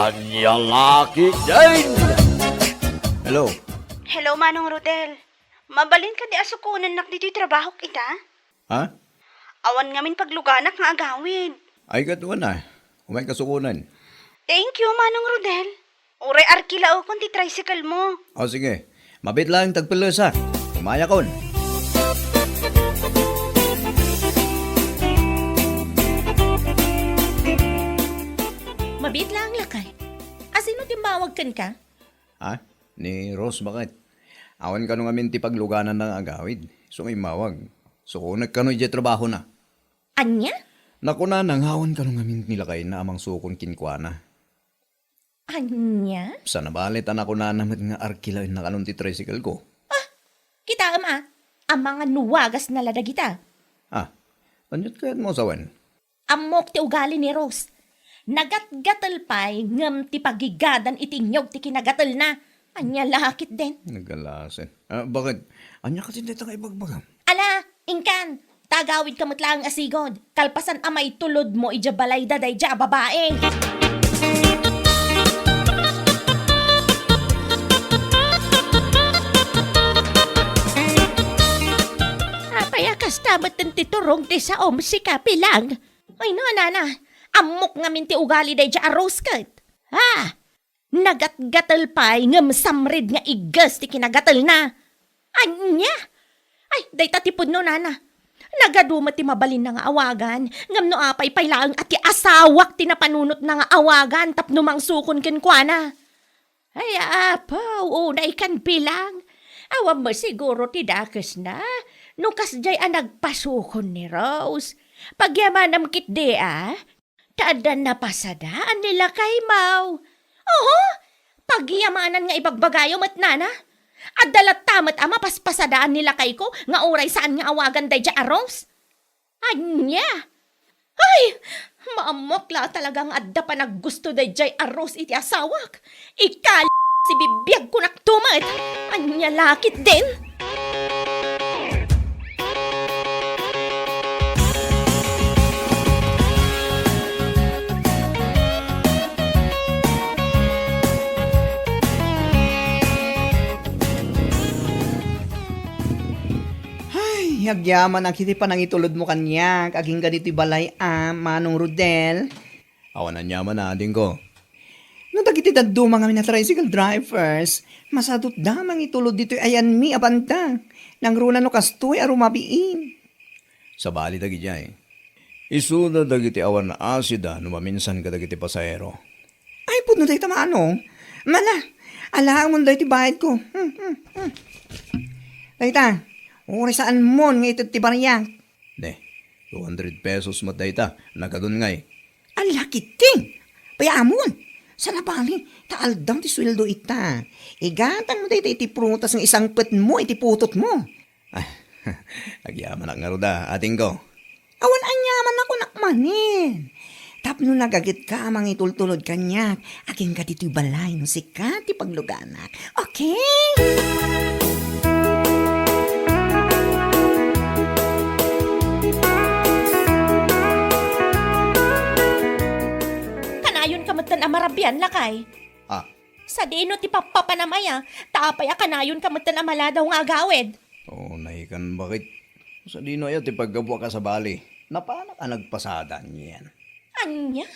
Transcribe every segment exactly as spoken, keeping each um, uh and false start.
Ania la ketdin? Hello. Hello, Manong Rodel. Mabalin kadi a sukonennak ditoy trabahok ita? Ha? Awan ngamin pagluganak nga agawid. Ay, ket wen a. Umayka sukonen. Thank you, Manong Rodel. Uray arkilaekon ti tricycle mo. O, sige. Mabiit laeng ti agpellesa. Umayakon. Mabiit laeng, lakay. Asino ti immawag kenka? Ha? Ni Rose, baket. Awan kano ngamin ti paglugananna nga agawid. Isu nga immawag. Sukonek kano idiay trabahona. Ania? Nakunana nga awan kano ngamin ni lakayna a mangsukon kenkuana. Ania? Saan a bale ta nakunana met nga arkilaenna kanon ti tricycle ko. Ah, kitaem a, amangan no wagasna la dagita. Ah, aniat kayatmo a sawen? Ammok ti ugali ni Rose. Nagatgatel pay ngem ti pagigadan iti inyog ti kinagatelna. Ania la ketdin? Nagalasen. Ah, baket? Ania kadi dayta nga ibagbagam? Ala, inkan, ta agawidka met laeng a sigud, kalpasan a maitulodmo idiay balayda daydiay a babai. Apay a kasta met ti turong ti saom, sika, Pilang? Ay, no, nana, ammok ngamin ti ugali daydiay a Rose ket. Ah! Nagatgatel pay ngem samrid nga igges ti kinagatelna. Ania? Ay, dayta ti pudno, nana. Nagadu met ti mabalinna nga awagan, ngem no apay pay laeng a ti asawak ti napanunotna nga awagan tapno mangsukon kenkuana. Ay, apo, unay kan, Pilang. Awan met siguro ti dakesna no kasdiay a nagpasukon ni Rose. Pagyamanam ketdi a, ta adda napasadaan ni lakaymo. Oho, pagyamanan nga ibagbagayo met, nana. Adda latta met a mapaspasadaan ni lakayko nga uray saan nga awagan daydiay a Rose. Ania? Ay, maammok la talaga nga adda panaggusto daydiay a Rose iti asawak. Ikali, sibibiagkonakto met. Ania la ketdin? Ay, agyamanak iti panangitulodmo kaniak agingga ditoy balay a, Manong Rodel. Awan aniaman a, adingko. No dagiti dadduma ngamin a tricycle drivers, masadutda mangitulod ditoy ayanmi a banda. Nangruna no kastoy a rumabiin. Sabali dagidiay. Isuda dagiti awan asida no maminsan kadagiti pasahero. Ay, pudno dayta, Manong. Mala, alaamon dayta bayadko. Hmm, hmm, hmm. Dayta, uray saanmon nga ited ti bariak. Ne, two hundred pesos met dayta, nagadun ngay. Ala, kiting! Payamon! Saan a bale, ta aldaw ti sueldo ita. Igatangmo dayta iti prutas nga isangpetmo iti putotmo. Ah, agyamanak ngarud a, adingko. Awan aniaman a kunak manen. Tapno nagagetka a mangitultulod kaniak, agingga ditoy balay no sika ti pagluganak. Okay? Kanayonka metten a marabian, lakay. Ah. Sadino ti pappapanam aya, ta apay a kanayonka metten a maladaw nga agawid? Oh, naikan, baket. Sadino aya ti paggapuak a sabali? Napanak a nagpasada anian. Ania?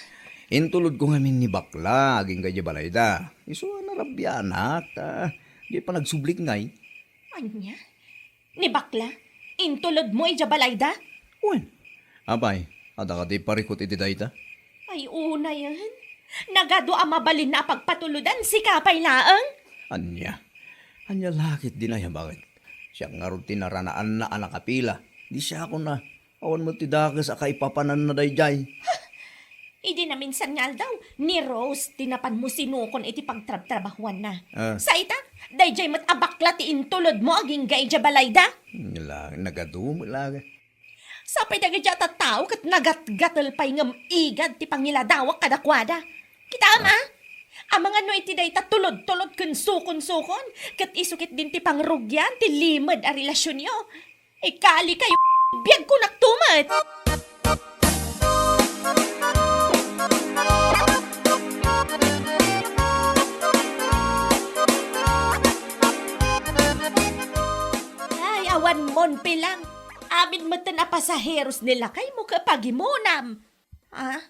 Intulodko ngamin ni bakla, agingga idiay balayda. Isu a narabianak, ta, di panagsublik ngay. Ania? Ni bakla? Intulodmo idiay balayda? Wen. Apay, adda kadi parikut iti dayta? Ay, unayen. Nagadu a mabalinna a pagpatulodan, sika pay laeng. Ania? Ania la ketdin aya, baket? Siak ngarud ti naranaanna a nakapila. Di siakon a Awan met ti dakes a kaipapananna daydiay. Idi naminsan nga aldaw, ni Rose ti napanmo sinukon iti pagtrabtrabahuanna. Ah. Sa ita, daydiay met a bakla ti intulodmo agingga idiay balayda. Nila, nagadu met la. Sapay dagiti a tattao ket nagatgatel pay ngem igad ti pangiladawak kadakuada. Kitaem, ah? Amangan no iti dayta tulod-tulod ken sukon-sukon, ket isu ketdin ti pangrugian ti limed a relasionyo. Ikalikayo, biagkonak tumet. Pilang, amin metten a pasaheros ni lakaymo ket pagimonam. Ah,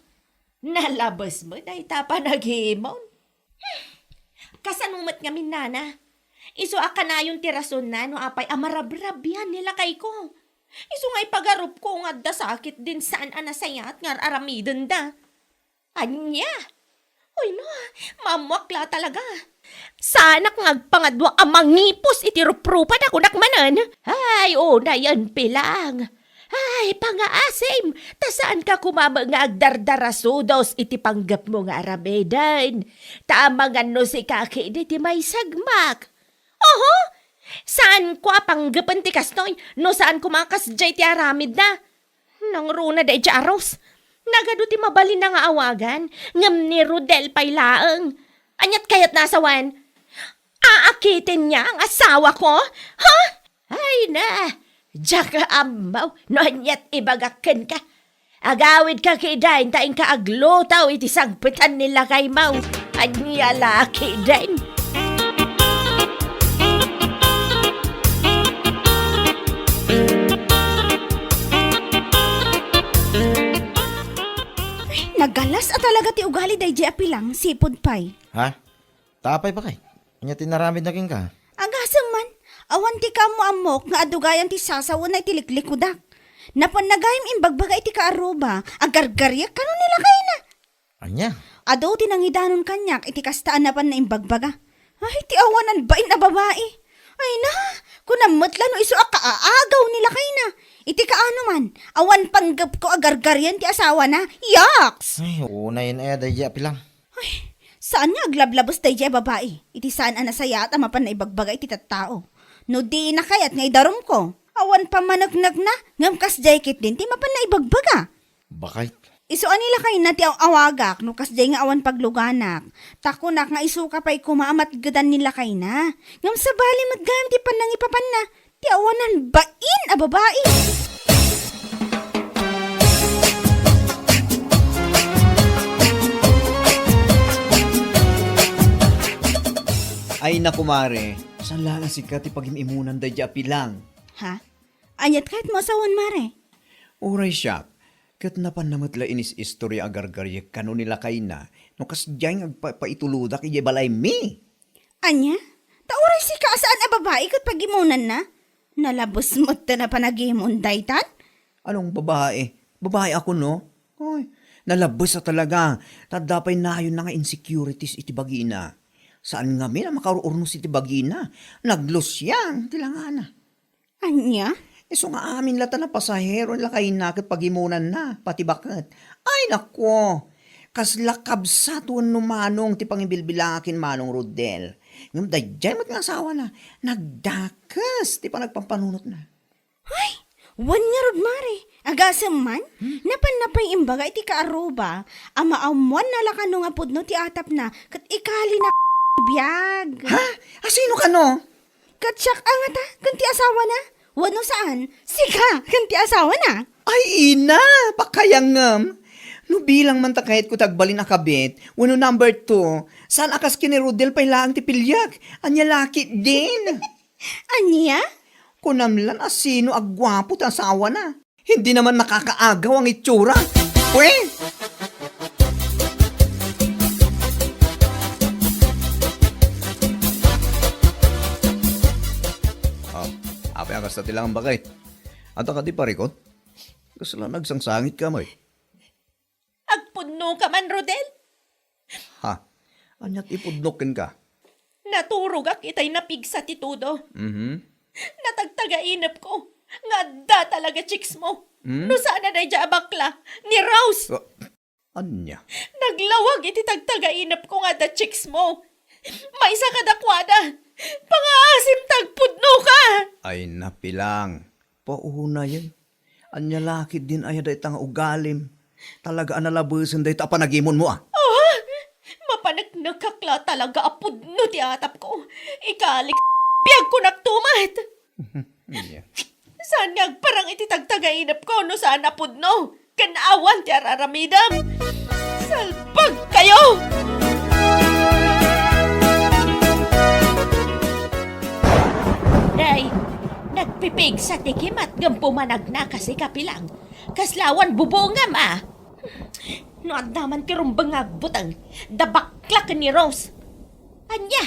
nalabes met dayta a panagimon. Kasano met ngamin, nana? Isu a kanayon ti rasonna no apay a marabrabian ni lakayko. Isu nga ipagarupko nga adda sakitdin saan a nasayaat nga ar-aramidenda. Ania? Uy, no, maammoak la talaga. Saanak nga agpangadua a mangipos iti ruprupada, kunak manen. Ay, unayen, Pilang. Ay, pangaasim, ta saanka koma met nga agdardarasudos iti panggepmo nga aramiden. Ta amangan no sika ketdi ti maisagmak. Oho! Saanko a panggepen ti kastoy, no saan koma a kasdiay ti aramidna. Nangruna daydiay a Rose. Nagadu ti mabalinna nga awagan, ngem ni Rodel pay laeng. Aniat kayatna a sawen? Aakiten niya ang asawa ko? Ha? Ay na, diak ammo no aniat ibagak kenka. Agawidka ketdin ta inka agluto iti sangpetan ni lakaymo. Ania la ketdin. Nagalas a talaga ti ugali daydiay a Pilang, sipud pay. Ha? Ta apay, baket? Ania ti inaramidna kenka? Agasem man, awan ti kaammo-ammok nga adugayan ti sasawenna iti liklikudak. Napanna gayam imbagbaga iti kaarruba, agargariek kano ni lakayna. Ania? Adu ti nangidanon kaniak iti kasta a napanna imbagbaga. Ay, ti awanan bain a babai. Ay na, kunam met la no isu a kaaagaw ni lakayna. Iti kaano man, awan panggepko a gargarian ti asawana. Yaks! Ay, unayen aya daydiay a Pilang. Ay, saan nga aglablabes daydiay a babai iti saan a nasayaat a mapanna ibagbaga iti tattao? No dina kayat nga idarumko, awan pammaneknekna, ngem kasdiay ketdin ti mapanna ibagbaga. Baket. Isu a ni lakayna ti aw-awagak no kasdiay nga awan pagluganak. Ta kunak nga isuka pay koma a matgedan ni lakayna. Ngem sabali met gayam ti pannangipapanna. Ti awanan bain a babai. Ay, naku, mare, saan la nga sika ti pagim-imunan daydiay a Pilang? Ha? Aniat kayatmo a sawen, mare? Uray siak, ket napanna met la inis-istorya a gargariek kano ni lakayna no kasdiay nga agpa-, paitulodak idiay balaymi. Ania? Ta uray sika a saan a babai ket pagimonanna? Nalabes met ta napanagimon daytan? Anong babai? Babai ako, no? Oy, nalabes a talaga. Ta adda pay nayonna nga insecurities iti bagina. Saan ngamin a makaur-urnos iti bagina. Naglusiang ti langana. Ania? Isu nga amin la ta napasahero ni lakayna ket pagimonanna, pati baket. Ay, nako! Kasla kabsat wenno manong ti pangibilbilangak ken Manong Rodel. Ngem daydiay met nga asawana, nagdakes ti panagpampanunotna. Ay, wen ngarud, mare, agasem man, napanna pay imbaga iti kaarruba a maammoanna la kano nga pudno ti atapna ket ikalina biag. Ha? A sino kano? Ket siak a ngata, ken ti asawana? Wenno saan? Sika, ken ti asawana? Ay, ina, pakayangem. No bilang man ta kayatko ti agbalin a kabit, wenno number two, saan a kas ken ni Rodel pay laeng ti piliek? Ania la ketdin? Ania? Kunam lan a sino a guapo ti asawana. Hindi naman nakakaagaw ang itsura. Pwe! Ah, apay a kasta ti langam, baket? Adda kadi parikut? Kasla nagsangsangit ka, may? Agpudno ka man, Rodel? Ha? Ania ti ipudnok kenka? Naturogak itay napigsa ti todo. Mhm. Natagtagainepko nga adda talaga chicks mo. Hmm? No saan a daydiay a bakla, ni Rose. Wa-, ania? Naglawag iti tagtagainepko nga adda chicks mo. Maysa kadakuada. Pangaasim ta agpudno ka. Ay, napilang. Paunayen. Ania la ketdin aya dayta nga ugalim? Talaga a nalabesen dayta a panagimonmo, a? Ah! Mapaneknekak la talaga a pudno ti atapko. Ikalik, biagko naktumat! Ania? Saan nga agparang iti tagtagainepko no saan a pudno? Ken awan ti ar-aramidem. Salbag kayo! Nay, nagpip- Pigsa ti kimat ngem pumanagna kasi kapilang. Kasla awan bubongam a. No adda man ti rumbeng nga agbuteng, da bakla ken ni Rose. Ania?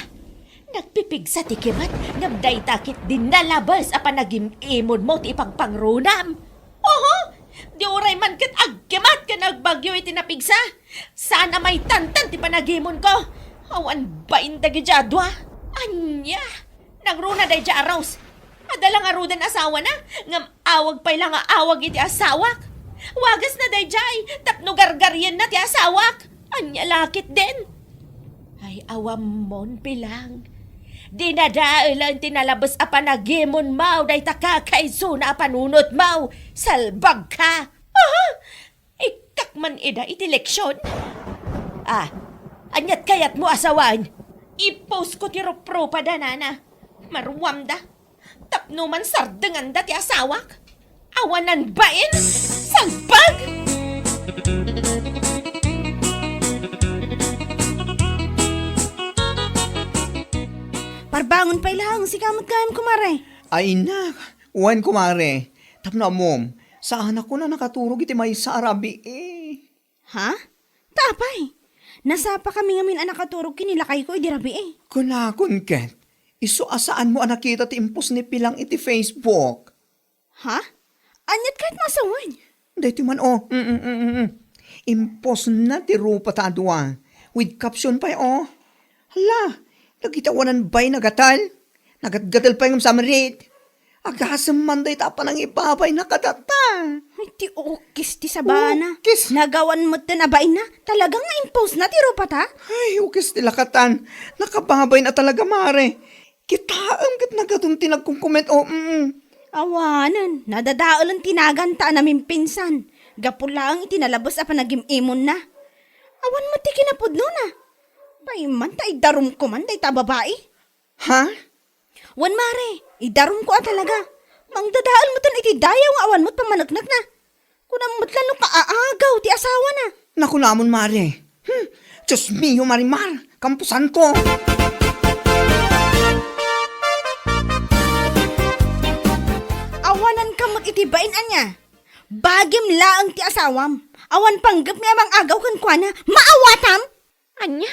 Nagpipigsa ti kimat ngem dayta ket di nalabes a panagim-imonmo ti ipagpangrunam. Oho! Di uray man ket agkimat ken agbagyo iti napigsa. Saan a maitantan ti panagimonko. Awan bain dagiti a dua. Ania? Nangruna daydiay a Rose. Adda la ngaruden asawana, ngem awag pay la nga awag iti asawak. Wagasna daydiay, tapno gargarienna ti asawak. Ania la ketdin? Ay, awammon, Pilang. Dinadaelen ti nalabes a panagimonmo dayta kakaisuna a panunotmo. Salbagka! Aha! Ikkak man ida iti leksion. Ah, aniat kayatmo a sawen? I-post ko ti ruprupada, nana. Maruamda. Tapno man sardenganda ti asawak. Awanan bain! Salbag! Parbangon pay laeng, sika met gayam, kumare. Ay, nak, wen, kumare. Tapno ammom, saanak a nakaturog iti maysa a rabii. Ha? Ta apay? Nasapakami ngamin a nakaturog ken ni lakayko idi rabii. Kunakon ket, isu a saanmo a nakita ti impost ni Pilang iti Facebook. Ha? Aniat kayatmo a sawen? Daytoy man, oh. Mm, mm, mm, mm. Impostna ti rupata a dua. With caption pay, oh. Hala, dagiti awanan bain a gatel. Nagatgatel pay ngem samred. Agasem man dayta a panangibabayna kadata. Ay, ti ukis ti sabana. Ukis. Nagawan metten a bainna. Talaga nga impostna ti rupata? Ay, ukis ti lakatan. Nakababayna talaga, mare. Kitaem ket nagadun ti nagkomkomment, oh, mm. Awanen, nadadaelen ti naganta a namimpinsan. Gapu laeng iti nalabes a panagim-imonna. Awan met ti kinapudnona. Pay man ta idarumko man dayta a babai. Ha? Wen, mare, idarumko a talaga. Mangdadael metten iti dayaw nga awan met pammaneknekna. Kunam met la no kaagaw ti asawana. Nakunamon, mare. Hmm, Dios mio, Marimar, kampusanko. Awananka met iti bain ania. Bagim laeng ti asawam. Awan panggepmi a mangagaw kenkuana. Maawatam? Ania?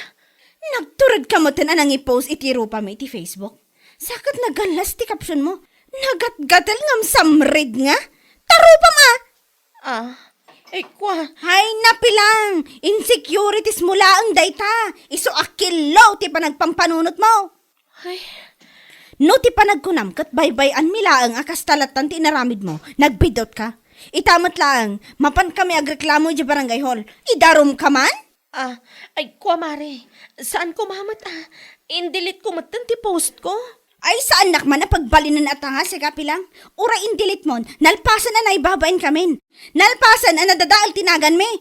Nagturedka metten a nangipost iti rupami iti Facebook? Sa ket nagallas ti captionmo. Nagatgatel ngem samred nga? Ta rupam a! Ah, ay, kua. Hay, napilang! Insecurities mo laeng dayta. Isu a killo ti panagpampanunotmo. Ay. No ti panagkunam ket baybay-anmi laeng a kasta lattan ti inaramidmo, nagbidutka. Ita met laeng, mapankami agreklamo idiay barangay hall. Idarumka man? Ah, ay, kua, mare. Saan ko mamet, ah. In-delete ko metten ti post ko. Ay, saannak man a pagbalinen a tanga, sika, Pilang. Uray in-delete mon, nalpasen a naibabain kamin. Nalpasen a nadadael ti naganmi.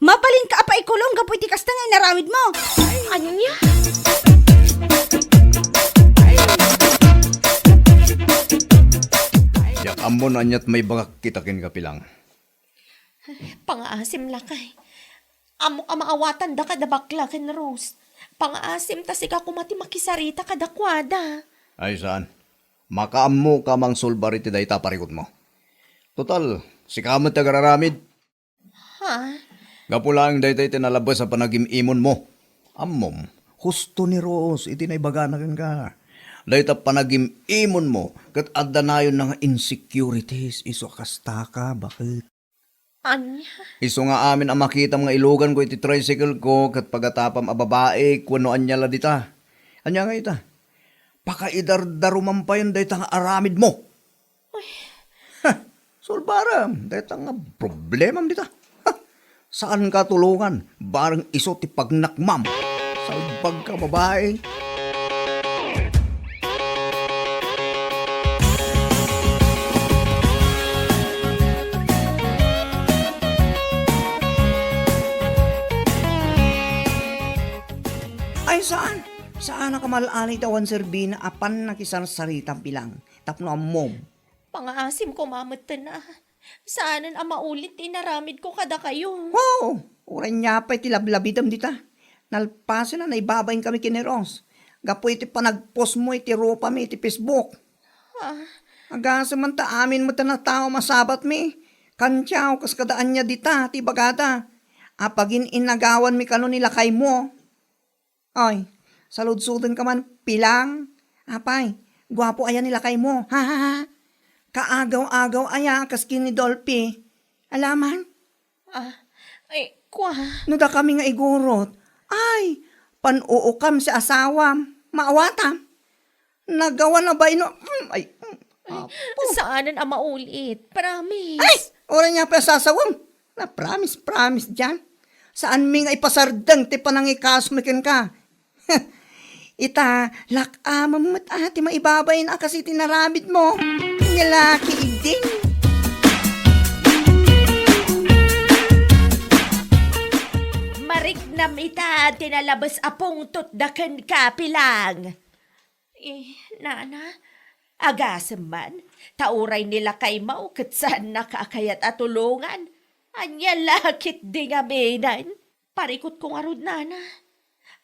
Mabalinka a paikulong gapu iti kasta nga inaramidmo. Ania? Diak ammo no aniat maibagak ita kenka, Pilang. Pangaasim, lakay. Ammok a maawatanda kada bakla ken Rose. Pangaasim ta sika koma ti makisarita kadakuada. Ay, saan? Makaammoka a mangsulbar iti dayta a parikutmo. Total, sika met ti agraramid. Ha? Gapu laeng dayta iti nalabes a panagim-imonmo. Ammom, husto ni Rose iti naibagana kenka. Dayta panagim-imonmo ket adda nayonna nga insecurities isu a kastaka, baket. Ania? Isu nga amin a makitam nga iluganko iti tricycle ko ket pagatapam a babaik wenno ania la dita. Ania nga ita? Pakaidardarumam payen dayta nga aramidmo. Uy. Ha, sulbarem dayta nga problemam dita. Ha, saanka tulongan, bareng isu ti pagnakmam. Salbagka, babai. Ay, saan? Saanak a mal-alay ti awan serbina a pannakisarsarita, Pilang, tapno ammom. Pangaasim koma metten a. Saanen a maulit ti inaramidko kadakayo. Hu! Uray nia pay ti lablabidem dita. Nalpasen a naibabain kami ken ni Rose gapu iti panagpostmo iti rupami iti Facebook. Ah, Agasem man ta amin met a natawam a sabatmi. Kantiaw, kas kada ania dita ti ibagada. Apagin-inagawanmi kano ni lakaymo. Ay, saludsodenka man, Pilang. Apay, guapo aya ni lakaymo. Ha, ha, ha. Kaagaw-agaw aya, kas ken ni Dolphy. Alaman? Ah, ay, kua. No dakami nga igurot, ay, pan-uukam ti asawam. Maawatam. Nagawan a baino. Mm, ay, mm. Ay, apo. Saanen a maulit. Promise. Ay! Uray nga pay a sasawem. Na promise, promise diay. Saanmi nga ipasardeng ti panangikasmi kenka. Ita, lak-amem met a ti maibabain a kas iti inaramidmo. Nia la ketdin. Mariknam ita ti nalabes a pungtotda kenka, Pilang. Eh, nana, agasem man, ta uray ni lakaymo ket saannak a kayat a tulongan. Ania la ketdi ngamin? Parikutko ngarud, nana.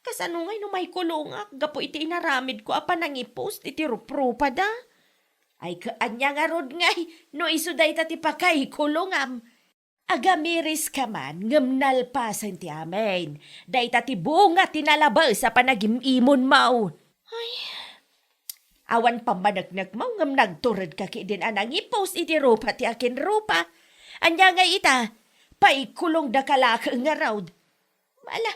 Kasano ngay no maikulongak gapu iti inaramidko a panangipost iti ruprupada? Ay, ket ania ngarud ngay no isu dayta ti pakaikulongam? Agamiris ka man, ngem nalpasen ti amin. Dayta ti bunga ti nalabes a panagim-imonmo. Ay, awan pammaneknekmo ngem nagturedka ketdin a nangipost iti rupa ti akinrupa. Ania ngay ita? Paikulongdaka laeng ngarud. Ala,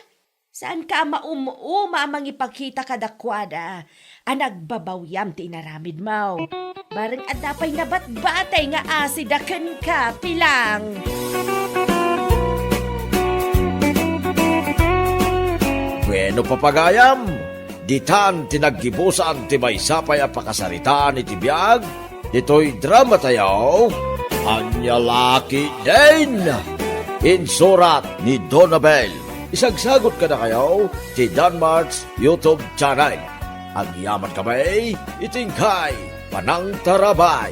saanka a maum-uma a mangipakita kadakuada a nagbabawiam ti inaramidmo. Bareng adda pay nabatbatay nga asida kenka, Pilang. Bueno, papagayam, ditan ti naggibusan ti maysa pay a pakasaritaan iti biag ditoy dramatayo, Ania la ketdin? Insurat ni Donabel. Isagsagot kadakayo ti Danmart's YouTube channel. Agyamankami iti inkay panangtarabay.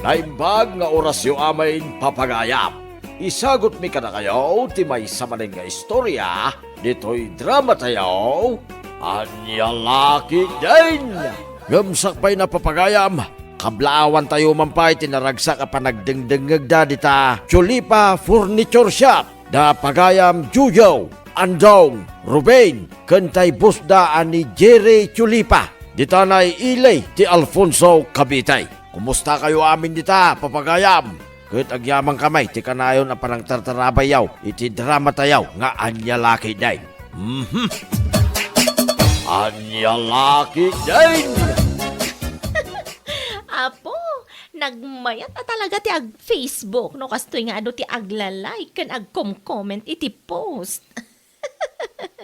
Naimbag nga orasyo amin, papagayam. Isagutmi kadakayo ti maysa manen nga istorya ditoy dramatayo, Ania la ketdin? Ngem sakbayna, papagayam, kablaawantayo man pay ti naragsak a panagdengdengngegda dita Chulipa Furniture Shop, da pagayam Jojo, Andong, Ruben, ken tay bossda a ni Jerry Chulipa, dita naiili ti Alfonso, Cavite. Kumustakayo amin dita, papagayam? Ket agyamankami ti kanayon a panangtartarabayyo iti dramatayo nga Ania la ketdin. Mhm. Ania la ketdin? Apo, nagmayat a talaga ti ag-Facebook no kastoy nga adu ti agla-like ken agkom-comment iti post.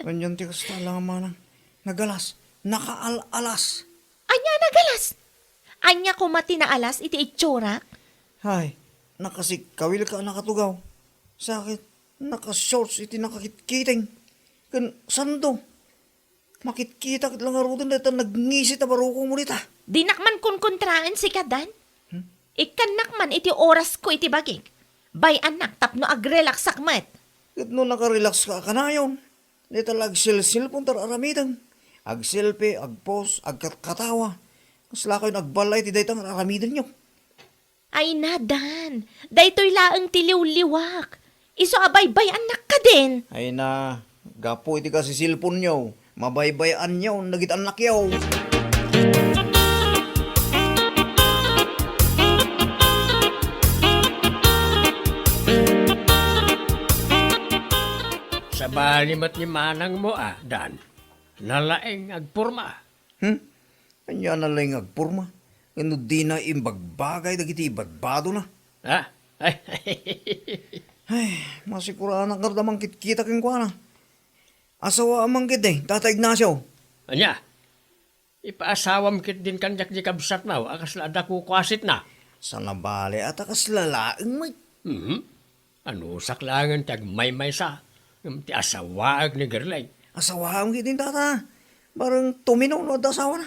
Anian ti kasta, Alang Manang? Nagalas, nakaal-alas. Ania nagalas? Ania koma ti naalas iti itsurak? Hay, nakasikkawilka a nakatugaw. Sakit, nakashorts iti nakakitkiting. Ken sando, makitkita ket la ngaruden dayta nagngisit a barukongmo dita. Dinak man kunkontraen sika, Dan. Hmm? Ikkannak man iti orasko iti bagik. Bay-annak tapno agrelaksak met. Ket no nakarelakska a kanayon, dayta la agselselpon ta ar-aramidem. Agselfie, agpost, agkatkatawa. Kaslakayon agballay iti dayta nga ar-aramidenyo. Ay na, Dan, daytoy laeng ti liwliwak. Isu a baybay-annak kadin. Ay na, gapu iti kasiselponyo, mabaybay-anyo dagiti annakyo. Sabali met ni manangmo a, Dan. Nalaing agporma. Hmm? Ania nalaing agporma? Ngem no dina imbagbagay dagiti ibadbadona? Ah? Ay, masikuranak ngarud a mangkitkita kenkuana. Asawaam man ketdi, Tata Ignacio. Ania? Ipaasawam ketdin kaniak di kabsatmo a kasla adda kukuasitna. Saan a bale a ta kasla laeng met. Mhm. Anusak laengen ti agmaymaysa, ngem ti asawaek ni Gerlay. Asawaam ketdin, Tata. Bareng tumino no adda asawana.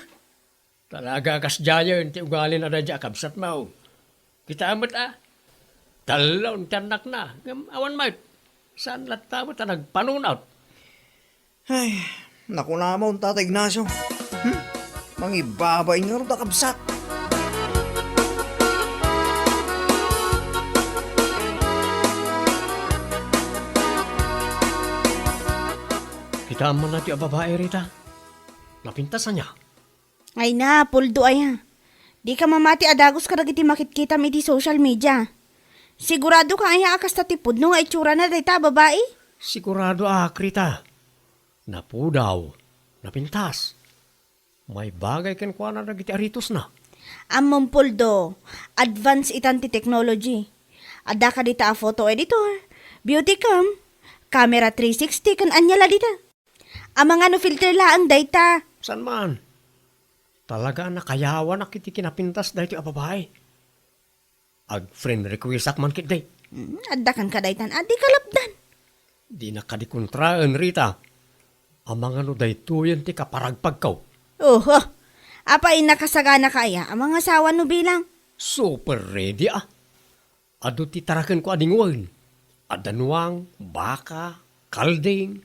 Talaga a kasdiayen ti ugalina daydiay a kabsatmo. Kitaem met a, tallo ti annakna, ngem awan met. Saan latta met a nagpanunot. Ay, nakunamon, Tata Ignacio. Hmm? Mangibabain ngarud a kabsat. Kitaem man daytoy a babai, Rita. Napintas ania? Ay na, Poldo aya. Dika mamati a dagus kadagiti makitkitam iti social media. Sigurado ka aya a kasta ti pudno nga itsurana dayta a babai? Sigurado ak, Rita. Napudaw, napintas. Maibagay kenkuana dagiti aritosna. Ammom, Poldo, advance itan ti technology. Adda kadita a photo editor, beauty cam, camera three sixty, ken ania la dita. Amangan no filter laeng dayta. Saan man? Talaga a nakayawanak iti kinapintas daytoy a babai. Ag-friend requestak man ketdi. Hmm, adda kenka daytan a di kalapdan. Dinak kadi kontraen, Rita. Amangan no daytoyen ti kaparagpagko. Oho. Apay, nakasagana ka aya a mangasawa no bilang? Super ready, ah. Adu ti tarakenko a dingwen. Adda nuang, baka, kalding,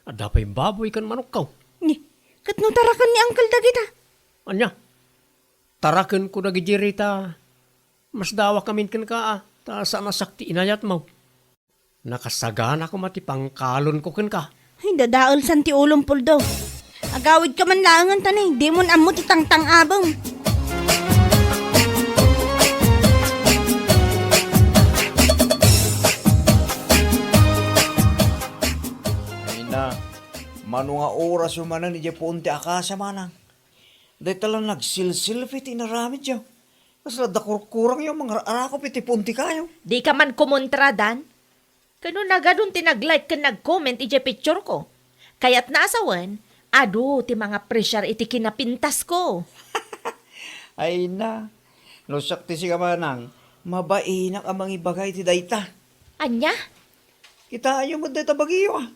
adda pay baboy ken manokko. Ni, ket no taraken ni Uncle dagita? Ania? Tarakenko dagidi, Rita. Masdawak ngamin kenka, a, ta saan a sakti inayatmo. Nakasagana koma ti pangkalonko kenka. Ay, dadaelsan ti ulom, Poldo. Agawidka man laengen ta ni, dimon ammo ti tangtang-abem. Ay na, mano nga orasyo manen idiay puon ti akasia, manang? Dayta la nagsilsilpi ti inaramidyo. Kasla adda kurkurangyo mangar-arakop iti puon ti kayo. Dika man kumontra, Dan. Ket no nagadun ti nag-like ken nag-comment idiay pictureko, kayatna a sawen, adu ti mangapresiar iti kinapintasko. Ay na, no siak ti sika, manang, mabainak a mangibaga iti dayta. Ania? Kitaenyo met dayta bagiyo, a.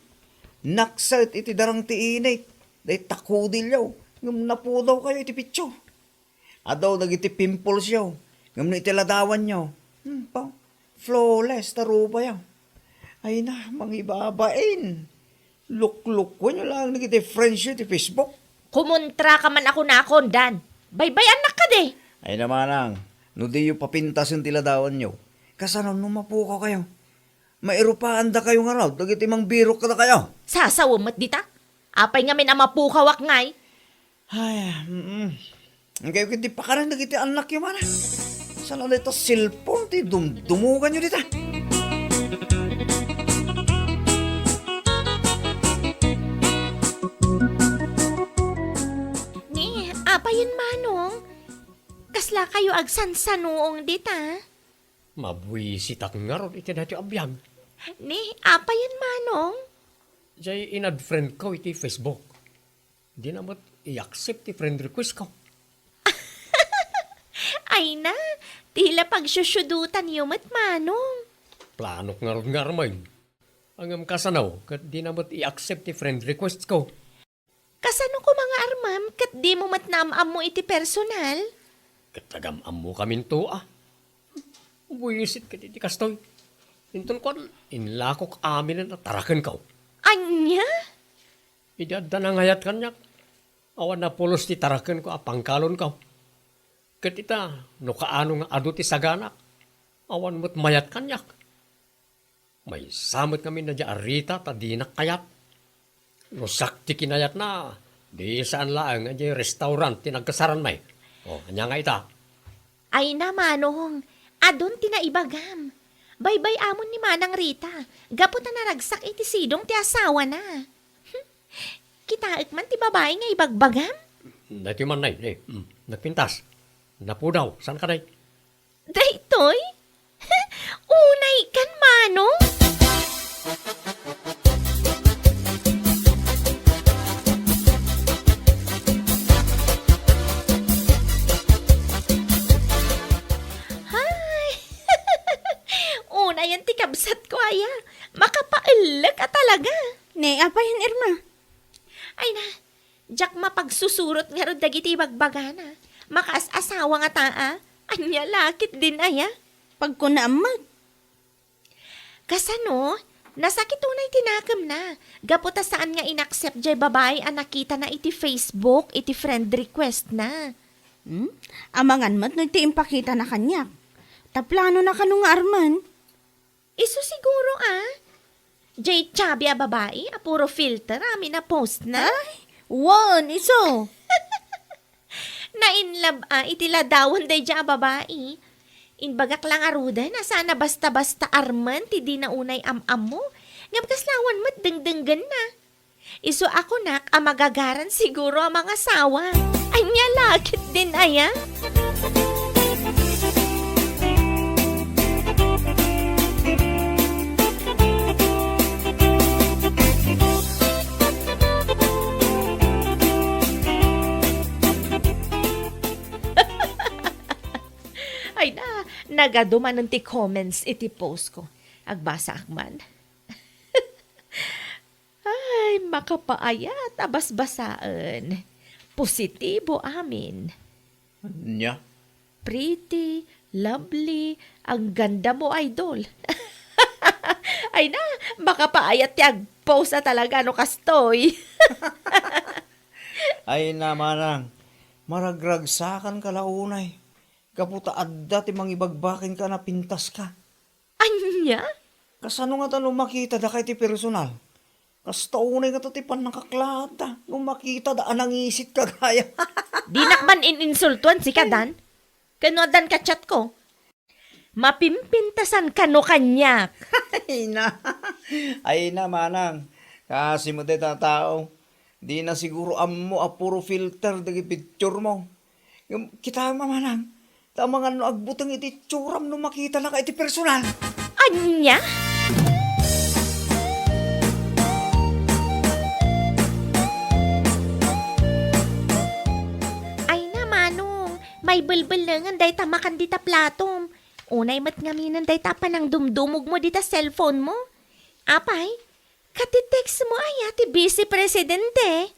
Nakset iti darang ti init, dayta kudilyo, ngem napudawkayo iti picture. Adu dagiti pimples yo, ngem no iti ladawanyo, hmm, pa, flawless ta rupayo. Ay na, mangibabain. Luklukwenyo laeng dagiti friends yo iti Facebook. Kumontra ka man a kunakon, Dan. Baybay-annak kadi. Ay na, manang, no diyo papintasen ti ladawanyo, kasano no mapukaw kayo? Mairupaandakayo ngarud dagiti mangbirok kadakayo. Sasawem met dita. Apay ngamin a mapukawak ngay? Ay, mm. Ang kayo kiti pakaran dagiti annakyo, mana. Sana dayta cellphone ti dumdumuganyo dita. Ni, apayen, Manong? Kasla kayo agsansanuong dita? Mabuisitak ngarud iti daytoy a biag. Ni, apayen, Manong? Jay in-add friend ko iti Facebook. Dina met i-accept ti friend request ko. Ay na, ti la pagsusudutan yo met, Manong. Planok ngarud nga armen. Ngem kasano, ket dina met i-accept ti friend request ko. Kasano koma nga armem ket dimo met naam-ammo iti personal? Ket nagam-ammokaminto, a. Buisit ket iti kastoy. Inton kuan, inlakok aminen a tarakenko. Ania? Idi adda nangayat kaniak, awan napulos ti tarakenko a pangkalonko. Ket ita, no kaano nga adu ti saganak, awan met mayat kaniak. Maysa met ngamin dayta a Rita ta dinak kayat. No siak ti kinayatna, di saan laeng a diay restaurant ti nagkasaran, may. O, ania nga ita? Ay na, Manong, adun ti naibagam. Baybay-amon ni Manang Rita, gapu ta naragsak iti sidong ti asawana. Kitaek man ti babai nga ibagbagam? Daytoy man, nay, nay. Mm, nagpintas. Napudaw, saan ka, nay? Daytoy? Unay kan, Manong? Hay! Unayan ti kabsat ko aya. Makapaellek a talaga. Ne, apayen, Irma? Ay na, diak mapagsusurot ngarud dagiti ibagbagana. Makaas-asawa ngata a. Ania la ketdin aya? Pagkunaam met. Kasano? Nasakit unay ti nakemna, gapu ta saan nga inaccept jay babai a nakitana iti Facebook iti friend request na. Hmm? Amangan met no ti impakitana kaniak. Ta planona kano nga armen? Isu siguro, a? Jay chubby a babai a puro filter amin a post na? Ay, wen, isu. Nainlab a iti ladawan daydiay a babai. Imbagak la ngaruden a saan a basta-basta armen ti dina unay am-ammo, ngem kasla awan met dengdenggenna. Isu a kunak a magagaran siguro a mangasawa. Ania la ketdin aya? Ay na, nagadu manen ti comments iti post ko. Agbasaak man. Ay, makapaayat a basbasaen. Positibo amin. Ania? Pretty, lovely, ang ganda mo, idol. Ay na, makapaayat ti agpost a talaga no kastoy. Ay na, manang, maragragsakan ka la unay. Gapu ta adda ti mangibagbaken ka na pintas ka. Ania? Kasano ngata no makita daka iti personal? Kasta unay ngata ti pannakaklaat da no makita da a nangisit ka gaya. Dinak man in-insultuan sika, Dan. Ken no addan ka chat ko, mapimpintasan kano kaniak. Ay na. Ay na, manang. Kasi mo dayta tao. Di na siguro ammo a puro filter dagiti picture mo. Ngem kitaem a manang, ta amangan no agbuteng iti itsuram no makitanaka iti personal. Ania? Ay na, manong, maibelbelengen dayta makan dita platom. Unay met ngaminen dayta panangdumdumogmo dita cellphone mo. Apay, kati text mo aya ti Vice Presidente?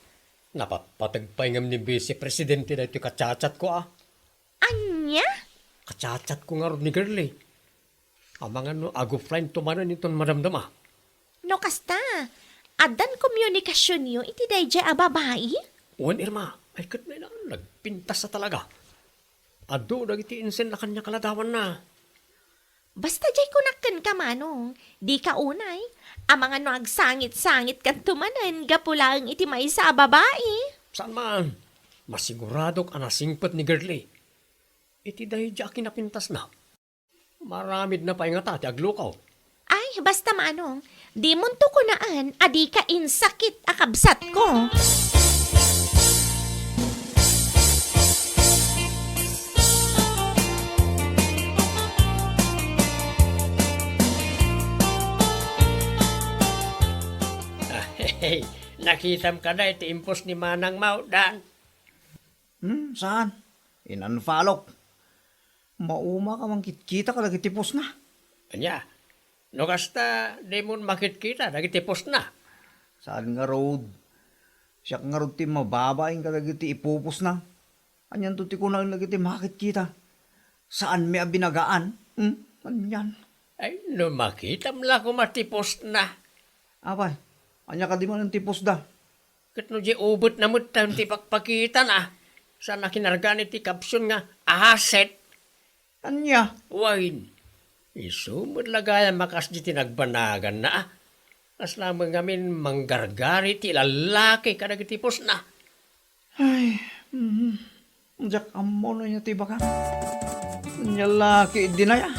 Napatpateg pay ngem ni Vice Presidente daytoy kachat-chat ko, a. Ania? Kachat-chat ko ngarud ni Girlie. Amangan no ag-offline to manen inton madamdama. No kasta, addan komunikasionyo iti daydiay a babai? Wen, Irma, ay ket nagpintas a talaga. Adu dagiti insenna ken nakaladawanna. Basta jay kunak kenka, manong, dika unay. Amangan no agsangit-sangit kanto manen gapu laeng iti maysa a babai. Saan man, masiguradok a nasingpet ni Girlie. Iti daydiay a kinapintasna, maramidna pay ngata ti aglukaw. Ay, basta, manong, dimonto kunaen a dika insakit a kabsatko. Hey, nakitam kada iti impos ni Manang Mau, Dan? Hmm, saan? In-unfollowk. Mauma ka mangkitkita kadagiti postna. Ania? No kasta, dimon makitkita dagiti postna. Saan ngarud? Siak ngarud ti mababain kadagiti ipupostna. Anianto ti kunaen dagiti makitkita? Saanmi a binagaan? Hmm? Anian? Ay, no makitam la koma ti postna. Apay, ania kadi manen ti postda? Ket no di ubetna met ti pakpakitana, saan a kinargan iti caption nga asset. Ania? Wen, isu met la gayam a kasdi ti nagbanaganna, a. Kasla met ngamin manggargari ti lallaki kadagiti postna. Ay, mm, diak ammo no ania ti ibagak. Ania la ketdin aya?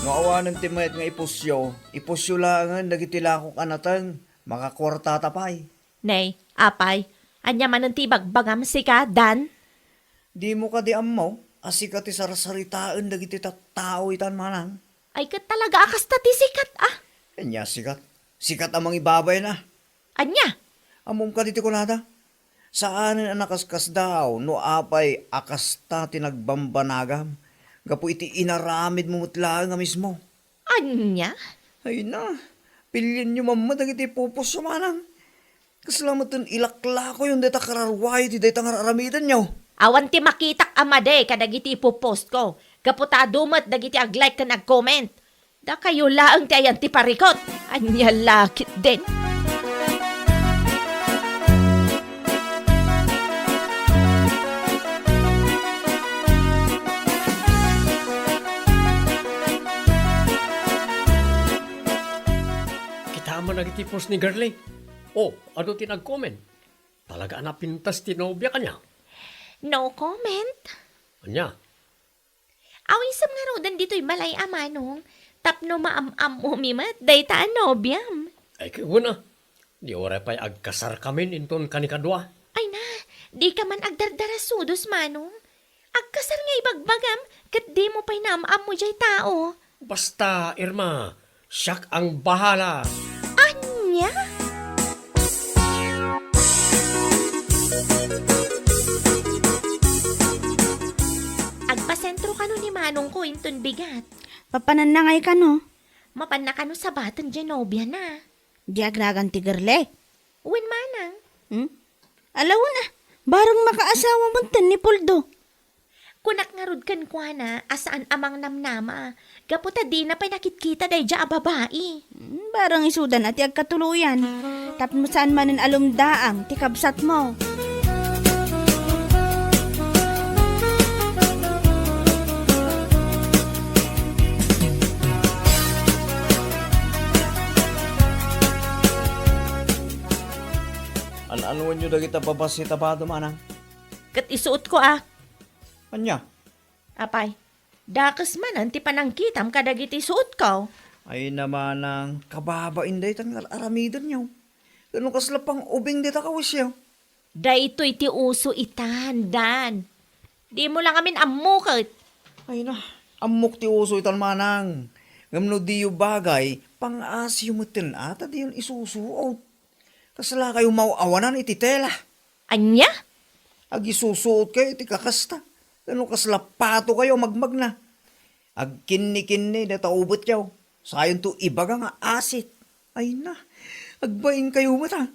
No awanen ti mayat nga ipusyo, ipusyo laengen dagiti lakok a nateng, makakuartata pay. Nay, apay, ania manen ti ibagbagam sika, Dan? Dimo kadi ammo a sika ti sarsaritaen dagiti tattao itan, manang? Ay, ket talaga a kasta ti sikat, a. Ania sikat? Sikat a mangibabain, a. Ania? Ammom kadi ti kunada? Saanen a nakaskasdaaw no apay a kasta ti nagbambanagam gapu iti inaramidmo met laeng a mismo. Ania? Ay na, pilienyo man met dagiti ipupusyo, manang. Kasla met ti ilaklakoyon dayta kararua iti dayta nga ar-aramidenyo. Awan ti makitak a madi kadagiti ipopost ko. Gapu ta adu met dagiti ag-like ken ag-comment. Dakayo laeng ti ayan ti parikot. Ania la ketdin? Kitam man dagiti post ni Girlie. Oh, adu ti nag-comment. Talaga a napintas ti nobia kaniak. No comment. Ania? Awisem ngaruden ditoy balay a manong, tapno maam-ammomi met dayta a nobiam. Ay, ket wen a. Di uray pay agkasarkamin inton kanikadua. Ay na, dika man agdardarasudos, manong. Agkasar nga ibagbagam, ket dimo pay naam-ammo jay tao. Basta, Irma, siak ang bahala. Ania? Agpasentro kano ni manongko inton bigat. Papananna ngay kano? Mapanna kano sabaten jay nobiana. Di agragan ti Girlie? Wen manang. Hmm? Ala wen a, bareng makaasawa metten ni Poldo. Kunak ngarud kenkuana a saan a mangnamnama, gapu ta dina pay nakitkita daydiay a babai. Hmm, bareng isudan a ti agkatuloyan. Tapno saan manen a lumdaang ti kabsatmo. An-anuenyo dagita babassit a bado, manang? Ket isuotko a. Ania? Apay, dakes manen ti panangkitam kadagiti suotko. Ay na manang, kababain daytan nga ar-aramidenyo. Ket no kasla pang-ubing dita kawisyo. Daytoy ti uso itan, Dan. Dimo la ngamin ammo ket. Ay na, ammok ti uso itan, manang. Ngem no diyo bagay, pang-asiyo metten a ta diyon isusuot. Kasla kayo maw-awanan iti tela? Ania? Agisusuot kayo iti kakasta. Ken no kasla pato kayo a magmagna. Agkinnikinni dayta ubetyo. Sayonto ibaga nga asit. Ay na, agbain kayo met a.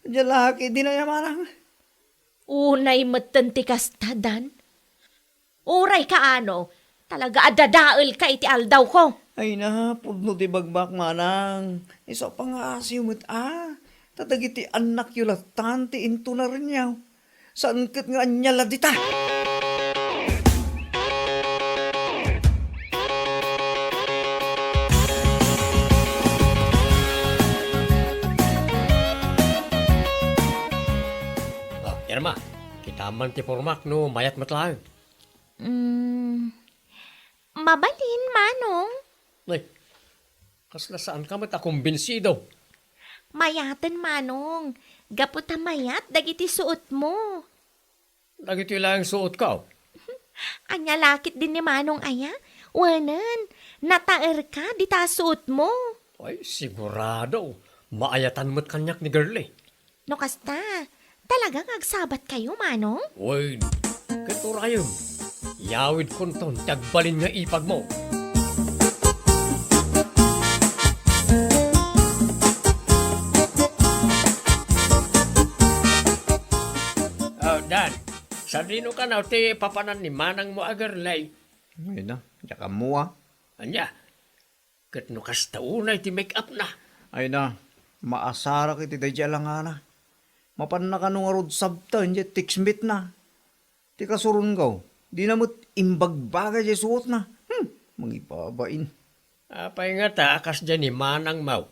Ania la ketdin aya, manang? Unay metten ti kasta, Dan. Uray kaano, talaga a dadaelka iti aldawko. Ay na, pudno ti bagbak, manang. Isu a pangngasiw met a. Ta dagiti annakyo lattan ti intunarenyo. Saan ket nga ania la dita? Ah, Irma, kitam man ti pormak no mayat met laeng. Mm, mabalin, Manong. Ay, kasla saanka met a kumbinsido? Mayaten, Manong. Gapu ta mayat dagiti suotmo. Dagitoy laeng suotko. Ania la ketdin ni Manong aya? Wenen, nataerka dita suotmo. Ay, sigurado. Maayatan met kaniak ni Girlie. No kasta, talaga nga agsabatkayo, Manong? Wen, ket urayem, yawidkonton ti agbalin nga ipagmo. Oh, Dan, sadino kano ti papanan ni manangmo a Girlie? Ay na, diak ammo a. Ania? Ket no kasta unay ti make-up na? Ay na, maasarak iti daydiay a langana. Mapanna kano ngarud sabten diay text meet na. Ti kasurongko, dina met imbagbaga diay suotna. Hmm, mangibabain. Apay ngata a kasdiay ni manangmo?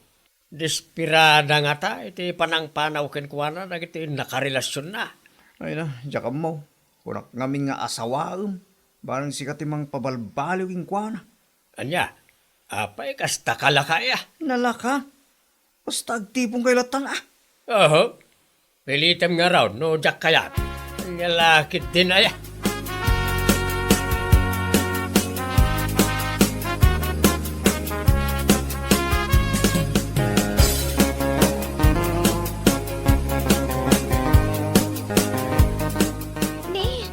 Desperada ngata iti panangpanaw kenkuana dagiti nakarelasionna. Ay na, diak ammo. Kunak ngamin nga asawaem, barang sika ti mangpabalbaliw kenkuana. Ania? Apay, kasta ka laka aya? Nalaka? Basta agtiponkayo lattan a. Oho. Pilitem ngarud no diak kayat. Ania la ketdin aya? Ni,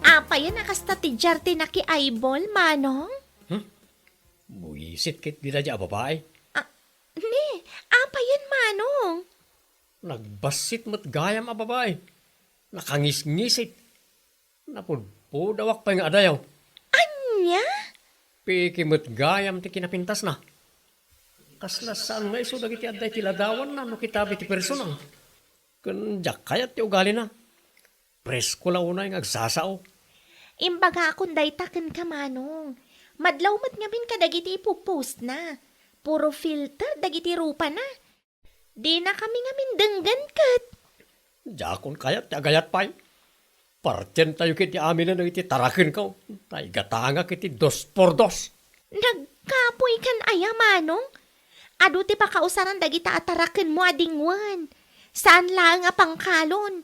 apayen a kasta ti diarte nakiaybol, Manong? Hmm? Buisit ket dita a babai. Ah, ni, apayen, Manong? Nagbassit met gayam a babai. Nakangisngisit. Napudpudawak pay nga adayo. Ania? Piki met gayam ti kinapintasna. Kasla saan nga isu dagiti adda iti ladawanna no kitabi ti personal. Ken diak kayat ti ugalina. Presko la unay nga agsasao. Imbagakon dayta kenka, Manong. Madlaw met ngamin kadagiti ipupostna. Puro filter dagiti rupana. Dinakami ngamin denggen ket. Diakon kayat ti agayat pay. Partientayo ket ti aminen dagiti tarakenko. Ta igatangak iti dos por dos. Nagkapuy kan aya, Manong? Adu ti pakausaran dagita a tarakenmo a dingwen. Saan laeng a pangkalon.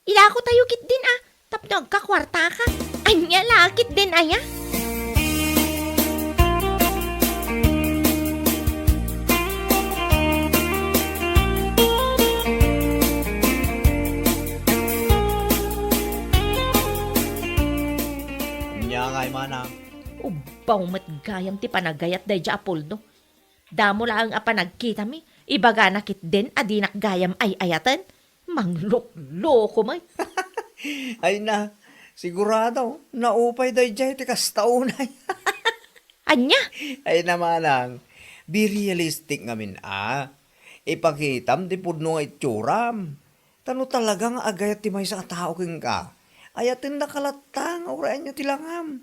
Ilakotayo ketdin a, tapno agkakuartaka. Ania la ketdin aya? Ania ngay, Manang? Ubbaw met gayam ti panagayat daydiay a puldo. Damo laeng a panagkitami, ibagana ketdin a dinak gayam ay-ayaten. Manglukloko met. Ay na, sigurado, naupay daydiay ti kasta unay. Ania? Ay na, Manang, be realistic ngamin a. Ipakitam ti pudno nga itsuram. Ta no talaga nga agayat ti maysa a tao kenka, ayatendaka latta nga uray ania ti langam,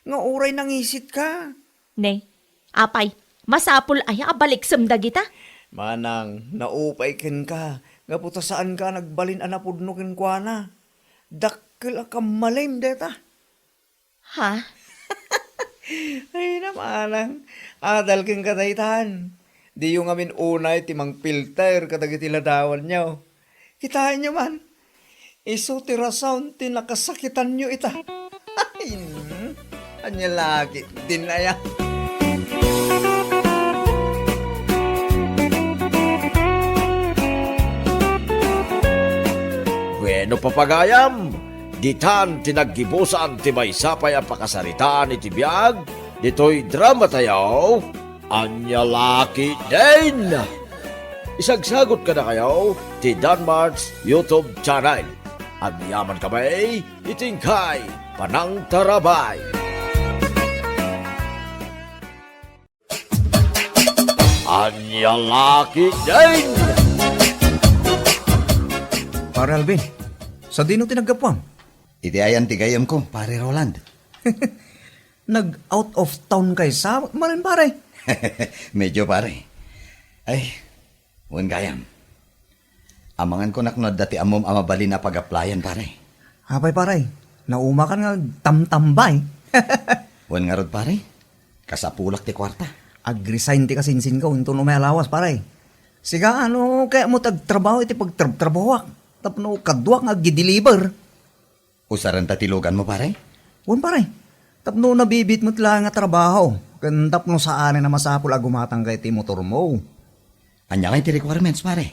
nga uray nangisitka. Ne, apay, masapul aya a baliksem dagita? Manang, naupay kenka, gapu ta saanka a nagbalin a napudno kenkuana. Dakkel a kammalem dayta. Ha? Ay, na, Manang, adal kenka daytan. Diyo ngamin unay ti mangpilter kadagiti ladawanyo. Kitaenyo man, isu ti rason ti nakasakitanyo ita. Ay, mm, ania la ketdin aya? Bueno, papagayam, ditan ti naggibusan ti maysa pay a pakasaritaan iti biag ditoy dramatayo. Ania la ketdin? Isagsagot kadakayo ti Danmart's YouTube channel. Agyamankami iti inkay panangtarabay. Ania la ketdin? Pare Alvin, sadino ti naggapuam? Iti ayan ti gayyemko, Pare Roland. Nag-out of town kay sa, maren, pare? Medyo, pare. Ay, wen gayam. Amangan ko nakno adda ti ammom a mabalin a pag-applyan, pare. Apay, pare, naumakan nga agtamtambay. Wen ngarud, pare, kasapulak ti kuarta. Ag-resign ti kasinsinko inton umay a lawas, pare. Sika, no kayatmo ti agtrabaho iti pagtrabtrabahoak tapno kaduak nga agdi-deliver. Usarenta ti luganmo, pare? Wen, pare. Tapno nabibiit met laeng a trabaho, ken tapno saanen a masapul a gumatangka iti motormo. Ania ngay ti requirements, pare?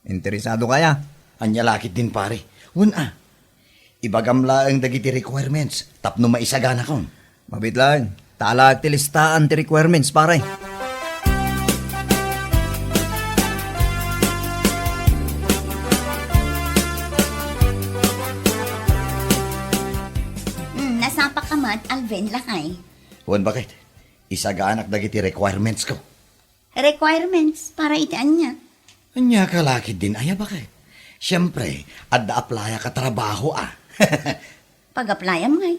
Interesado kaya? Ania la ketdin, pare? Wen a. Ibagam laeng dagiti requirements tapno maisaganakon. Mabiit laeng. Talaek ti listaan ti requirements, pare. Hmm, nasapaka met, Alvin, lakay. Wen, baket. Isaganak dagiti requirements ko. Requirements para iti ania? Ania ka la ketdin aya, baket? Siempre, adda applyak a trabaho, a. Pag-applyam ngay?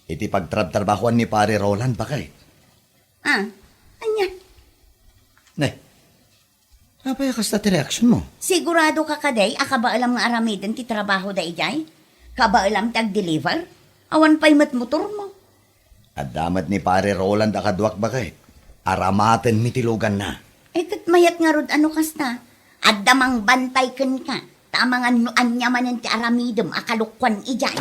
Iti pagtrabtrabahoan ni Pare Roland, baket. Ah, ania? Ne, apay a kasta ti reaksionmo? Sigurado ka kadi a kabaelam nga aramiden ti trabaho daydiay? Kabaelam ti agdeliver? Awan pay met motormo. Adda met ni Pare Roland a kaduak, baket. Aramatenmi ti luganna. Eh, ket mayat ngarud a no kasta. Adda mangbantay kenka, ta amangan no ania manen ti aramidem a kalokuan idiay.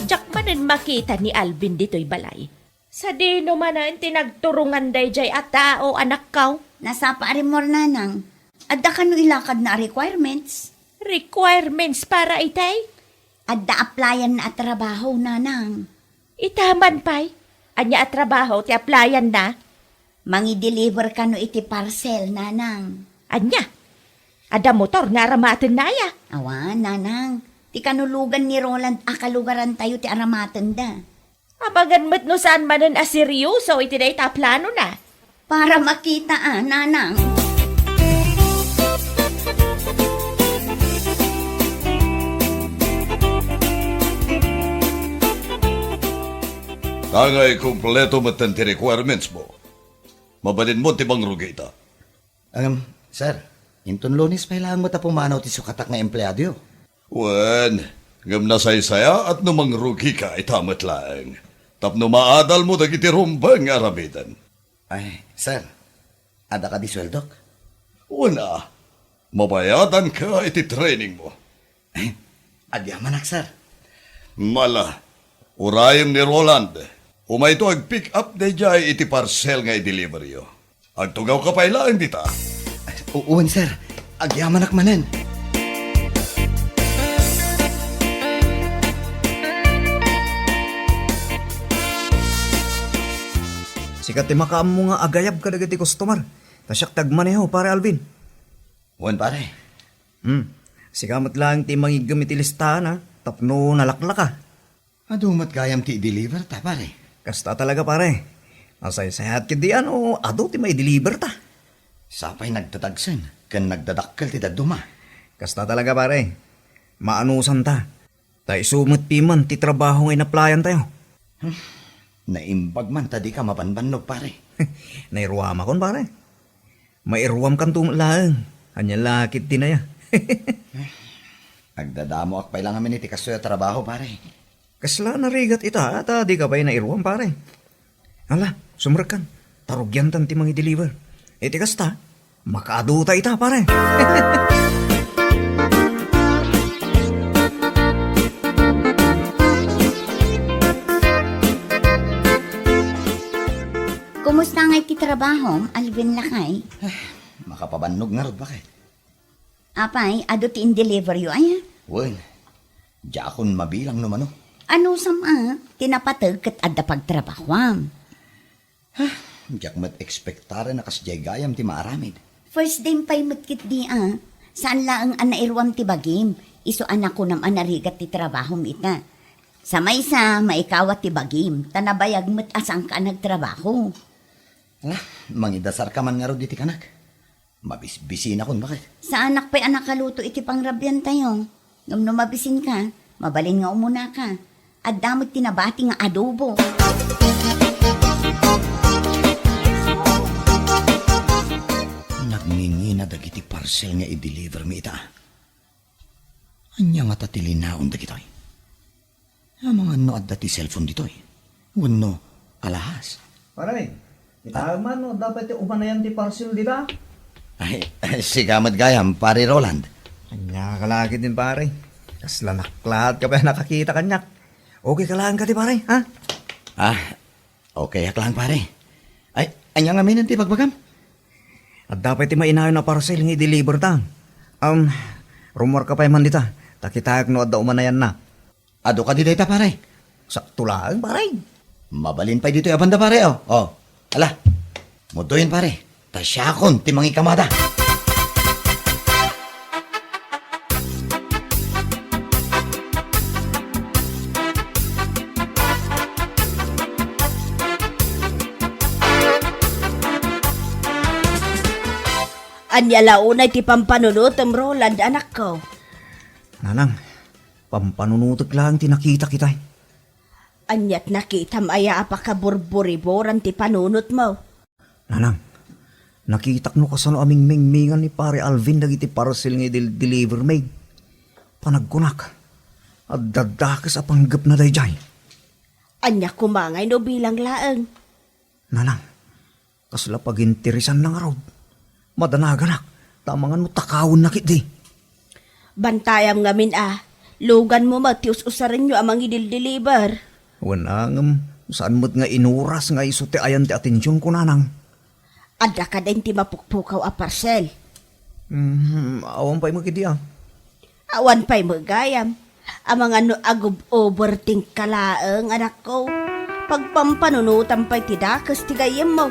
Diak manen makita ni Alvin ditoy balay. Sadino manen ti nagturongan daydiay a tao, anakko? Nasapa a rimmuar, nanang. Adda kano ilakadna a requirements? Requirements para itay? Adda applyanna a trabaho, nanang. Ita man pay? Ania a trabaho ti applyanna? Mangi-deliver kano iti parcel, nanang. Ania? Adda motor nga aramatenna aya? Awan, nanang. Ti kanulogan ni Roland a kalugarantayo ti aramatenda. Amangan met no saan manen a seryoso iti dayta a planona. Para makita a, nanang. Tangay kompleto metten ti requirements mo. Mabalinmo ti mangrugi ita. Ngem, sir, inton Lunes pay laeng met a pumanaw ti sukatak nga empleadoyo. Wen, ngem nasaysayaat no mangrugika ita met laeng, tapno maadalmo dagiti rumbeng nga aramiden. Ay, sir, adda kadi sueldok? Wen a, mabayadanka iti trainingmo. Agyamanak, sir. Mala, urayem ni Roland. Umayto ag-pick up daydiay iti parcel nga i-deliveryo. Agtugawka pay laeng dita. U-, wen, sir. Agyamanak manen. Sika ti makaammo nga agayab kadagiti customer. Ta siak ti agmaneho, Pare Alvin. Wen, pare. Hmm. Sika met laeng ti mangiggem iti listahan, a, tapno nalaklaka. Adu met gayam ti i-deliver ta, pare. Kasta talaga, pare. Nasaysayaat ketdi a no adu ti mai-deliver ta. Sapay nagdadagsen ken nagdadakkel ti dadduma. Kasta talaga, pare. Maanusan ta. Ta isu met piman ti trabaho nga inaplayan tayo. Hmm. Naimbag man ta dika mabanbannog, pare. Nairuamakon, pare. Mairuamkanto met laeng. Ania la ketdi aya? Agdadamoak pay la ngamin iti kastoy a trabaho, pare. Kasla narigat ita, ta dika pay nairuam, pare. Ala, sumrekkan. Ta rugiantan ti mangi-deliver. Iti kasta, makaadu ta ita, pare. Kumusta ngay ti trabahom, Alvin lakay? Makapabannog ngarud, baket. Apay, adu ti in-deliveryo aya? Wen, diakon mabilang no mano. Anusam a, ti napateg ket adda pagtrabahoam. Diak met ekspektaren a kasdiay gayam ti maaramid. First time pay met ketdi a, saan laeng a nairuam ti bagim, isu a nakunam a narigat ti trabahom ita. Sa maysa, maikawat ti bagim, ta nabayag met a saanka a nagtrabaho. Ala, mangidasarka man ngarud iti kanak. Mabisbisinakon, baket. Saanak pay a nakaluto iti pangrabiantayo. Ngem no mabisinka, mabalin nga umunaka. Adda met ti nabati nga adobo. Nagngingina dagiti parcel nga i-deliver mi ita. Ania ngata ti linaon dagitoy? Amangan no adda ti cellphone ditoy. Wenno alahas. Pare, kitaem man no adda pay ti umanayan ti parcel dita? Ay, sika met gayam, Pare Roland. Ania ka la ketdin, pare? Kasla naklaat ka pay a nakakita kaniak. Okay ka laeng kadi, pare, ha? Ah, okay ak laeng, pare. Ay, ania ngamin ti bagbagam? Adda pay ti mainayon a parcel nga i-deliver ta. Um, rummuar ka pay man dita. Ta kitaek no adda umanayanna. Adu kadi dayta, pare? Sakto laeng, pare. Mabalin pay ditoy a banda, pare, oh. Oh. Ala. Mudoyen, pare. Ta siakon ti mangikamada. Ania la unay ti pampanunotem, Roland, anakko? Nanang, pampanunotek laeng ti nakitak itay. Aniat nakitam aya a pakaburburiburan ti panunotmo? Nanang, nakitak no kasano a mingmingmingan ni Pare Alvin dagiti parcel nga idil-deliver mi. Panagkunak, adda dakes a panggepna daydiay. Ania koma ngay no bilang laeng? Nanang, kasla paginteresanna ngarud. Madanaganak, ta amangan no takawenna ketdi. Bantayam ngamin a, luganmo met ti us-usarenyo a mangidil-deliver. Wen a, ngem saan met nga inuras nga isu ti ayan ti atensionko, nanang. Adda kadin ti mapukpukaw a parcel? Hmm, awan pay met ketdi a. Awan pay met gayam. Amangan no agub-overthink ka laeng, anakko. Pagpampanunotam pay ti dakes ti gayyemmo.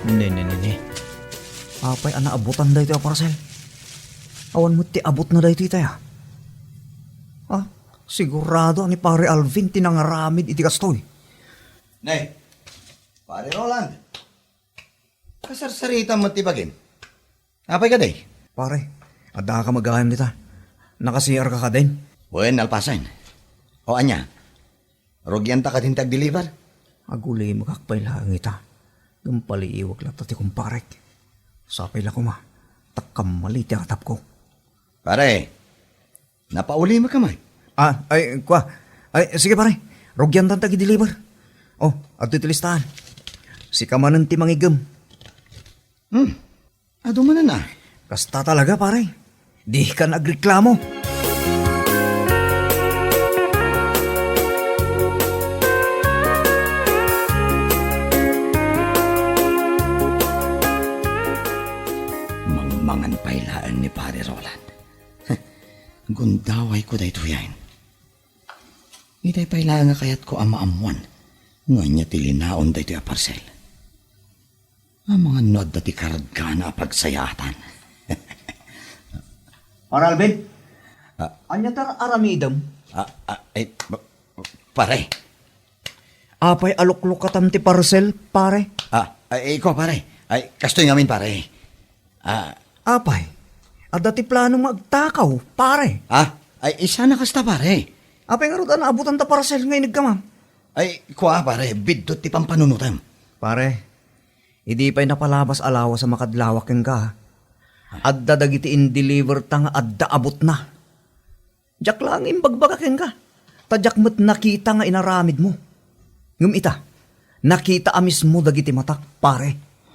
Ne, ne, ne, ne. Apay a naabutan daytoy a parcel? Awan met ti abutna daytoy, tay, a? Ah, sigurado a ni Pare Alvin ti nangaramid iti kastoy. Ne, Pare Roland, kasarsaritam met ti bagim. Apay kadi? Pare, adda ka met gayam dita. Naka-C R ka kadin? Wen, nalpasen. O ania? Rugianta kadin ti agdeliver? Agulimekak pay laeng ita. Ngem paliiwek latta ti kumparek. Sapay la koma, ta kammali ti atapko. Pare, napaulimekka met? Ah, ay, kua. Ay, sige, pare. Rugiantan ti agdeliver. Oh, adtoy ti listaan. Sika manen ti mangigem. Hmm. Adu manen a. Kasta talaga, pare. Dika nagreklamo. Mangmangan pay laeng ni Pare Roland. Gundawayko daytoyen. Itay pay laeng a kayatko a maammoan no ania ti linaon daytoy a parcel. Amangan no adda ti kargana a pagsayaatan. Pare Alvin? Ah. Ania ti ar-aramidem? Ah, ah, ay, ba-, pare. Apay a luklukatan ti parcel, pare? Ah, ay, ikaw, pare. Ay, kastoy ngamin, pare. Ah. Apay, adda ti plano nga agtakaw, pare? Ah, ay, isana kasta, pare. Apay ngarud a naabutanta parcel nga inigkamam? Ay, kua, pare, biddut ti pampanunotem. Pare, idi pay napalabas a lawas a makadlawak kenka, adda dagiti indeliverta nga adda abutna. Diak laeng imbagbaga kenka, ta diak met nakita nga inaramidmo. Ngem ita, nakita a mismo dagiti matak, pare.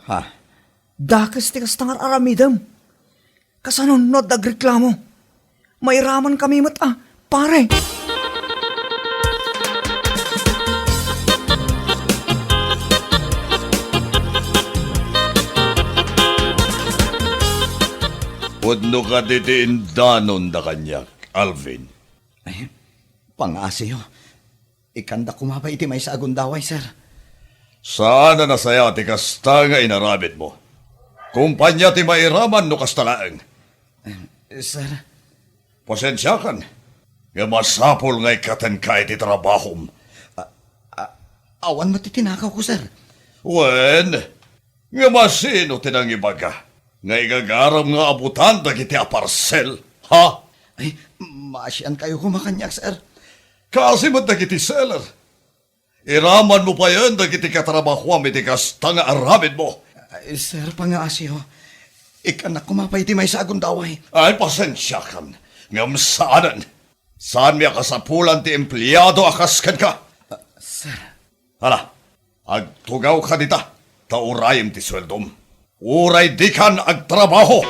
Ha? Dakes ti kasta nga ar-aramidem. Kasano no adda agreklamo? Mairamankami met a, pare. Pudno kadi ti indanonda kaniak, Alvin? Ay, pangaasiyo. Ikkanda koma pay iti maysa a gundaway, sir. Saan a nasayaat ti kasta nga inaramidmo. Kompania ti mairaman no kasta laeng. Em, sir. Pasensiakan, nga masapul nga ikkatenka iti trabahom. A-, a-, awan met ti tinakawko, sir. Wen, ngem asino ti nangibaga nga igagaram nga abutan dagiti a parcel, ha? Ay, maasiankayo koma kaniak, sir. Kaasi met dagiti seller. Iramanmo payen dagiti katrabahoam iti kasta nga aramidmo. Ay, sir, pangaasiyo. Ikkannak koma pay iti maysa a gundaway. Ay, pasensiakan. Ngem saanen. Saanmi a kasapulan ti empleado a kas kenka. Ah, sir. Hala, agtugawka dita, ta urayem ti sueldom. Uray dikan agtrabaho!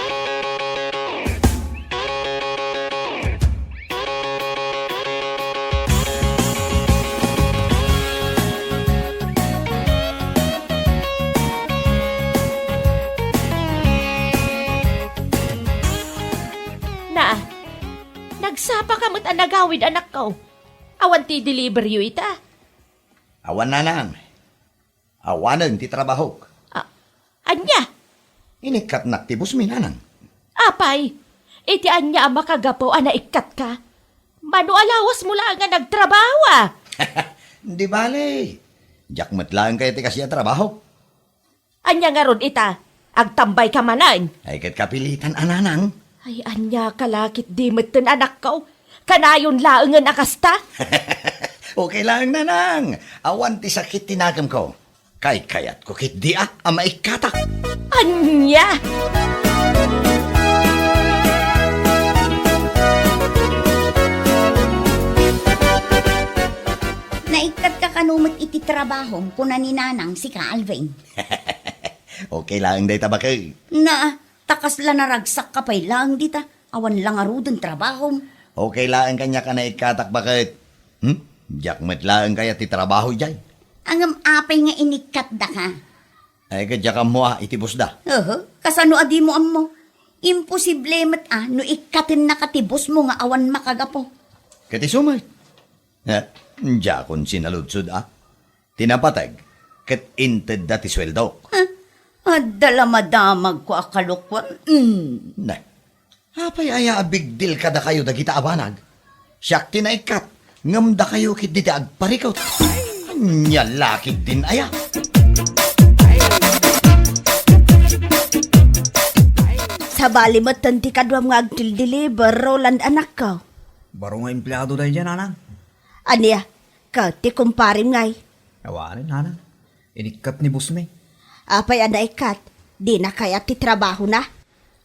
Na, nagsapaka met a nagawid, anakko. Awan ti deliveryyo ita? Awan, nanang. Awanen ti trabahok. A-, ania? Inikkatnak ti busmi, nanang. Apay, iti ania a makagapu a naikkatka? Mano a lawasmo laeng a nagtrabaho, a? Di bale. Diak met laeng kayat ti kasdiay a trabahok. Ania ngarud ita? Agtambayka manen? Ay, ket kapilitan a, nanang. Ay, ania ka la ketdi metten, anakko? Kanayon laengen a kasta? Okay laeng, nanang. Awan ti sakit ti nakemko. Kaykayatko ketdi a, a maikkatak. Ania? Naikkatka kano met iti trabahom, kuna ni nanang, sika, Alvin. Okay laeng dayta, baket. Na, ta kasla naragsakka pay laeng dita. Awan la ngaruden trabahom. Okay laeng kaniak a naikkatak, baket. Hmm? Diak met laeng kayat ti trabaho idiay. Ngem apay nga inikkatdaka? Ay, ket diak ammo a iti busda. Oho, kasano a dimo ammo? Imposible met a no ikkatennaka ti boss mo nga awan makagapu. Ket isu met. Eh, diakon sinaludsod a. Ti napateg, ket intedda ti sueldok. Huh? Adda la madamagko a kalokuan. Mm. Ne. Apay aya a big deal kadakayo dagita a banag? Siak ti naikkat, ngem dakayo ketdi ti agparikut. Ania la ketdin aya? Sabali metten ti kaduam nga agdildiliber, Roland, anakko. Baro nga empleado daydiay, nanang. Ania? Ket ti kumparem ngay? Awanen, nanang. Inikkat ni boss mi. Apay a naikkat? Dina kayat ti trabahona?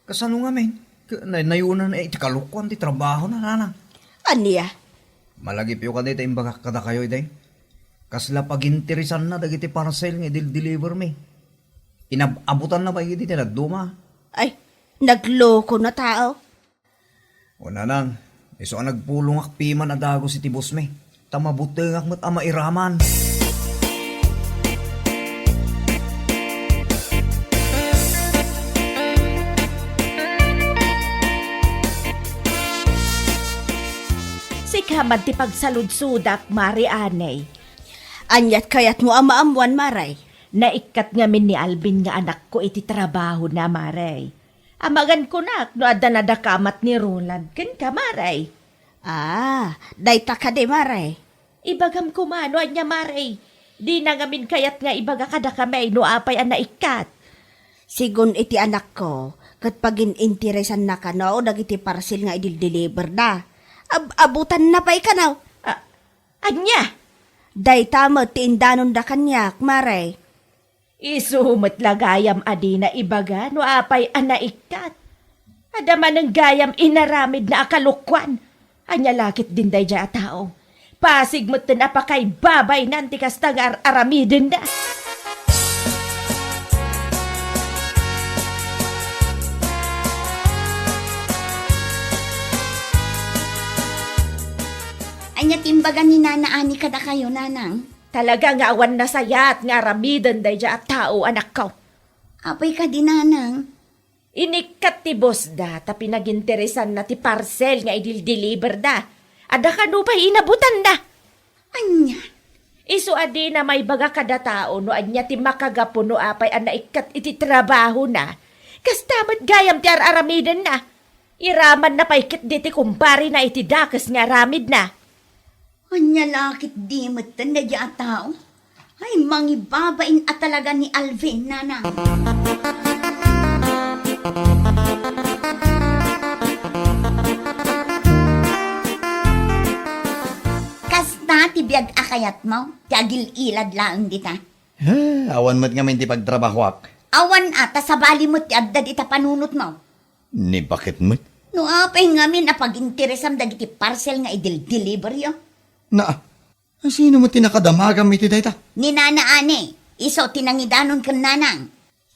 Kasano ngamin? Ka-, nay-, nayunan iti kalokuan ti trabahona, nanang. Ania? Malagipyo kadi ta imbagak kadakayo, idi. Kasla paginteresanna dagiti parcel nga idil-deliver mi. Inab-abutanna pay iti dadduma. Ay, nagloko na tao. O, nanang, isu a nagpulongak piman a dagus iti boss mi, ta mabutengak met a mairaman. Sika man ti pagsaludsodak, Mare Anay. Aniat kayatmo a maammuan, Mare? Naikkat ngamin ni Alvin nga anakko iti trabahona, Mare. Amangan kunak no adda nadakamat ni Roland kenka, Mare. Ah, dayta kadi, Mare? Ibagam koma no ania, Mare. Dina ngamin kayat nga ibaga kadakami no apay a naikkat. Sigun iti anakko, ket pagin-interesanna kano dagiti parcel nga idildiliberda. Ab-abutanna pay kano. A-, ania? Dayta met ti indanonda kaniak, Mare. Isu met la gayam a dina ibaga no apay a naikkat. Adda manen gayam inaramidna a kalokuan. Ania la ketdin daydiay a tao? Pasig metten a pakaibabaynan ti kasta nga ar-aramidenna. Ania ti imbaga ni Nana Ani kadakayo, Nanang? Talaga nga awan nasayat nga aramiden daydiay a tao, anakko. Apay kadi, Nanang? Inikkat ti bossda ta pinaginteresanna ti parcel nga idildiliberda. Adda kano pay inabutanna. Ania? Isu a dina maibaga kada tao no ania ti makagapu no apay a naikkat iti trabahona. Kasta met gayam ti ar-aramidenna. Iramanna pay ketdi ti kumparena iti dakes nga aramidna. Ania la ketdi metten daydiay a tao? Ay, mangibabain a talaga ni Alvin, Nanang. Kasta ti biag a kayatmo, ti agil-ilad laeng dita? Eh, awan met ngamin ti pagtrabahoak. Awan a, ta sabali met ti adda dita panunotmo. Ni baket met? No apay ngamin a paginteresam dagiti parcel nga idil-deliveryo? Naa, sino met ti nakadamagam iti dayta? Ni Nana Ani, isu ti nangidanon ken Nanang.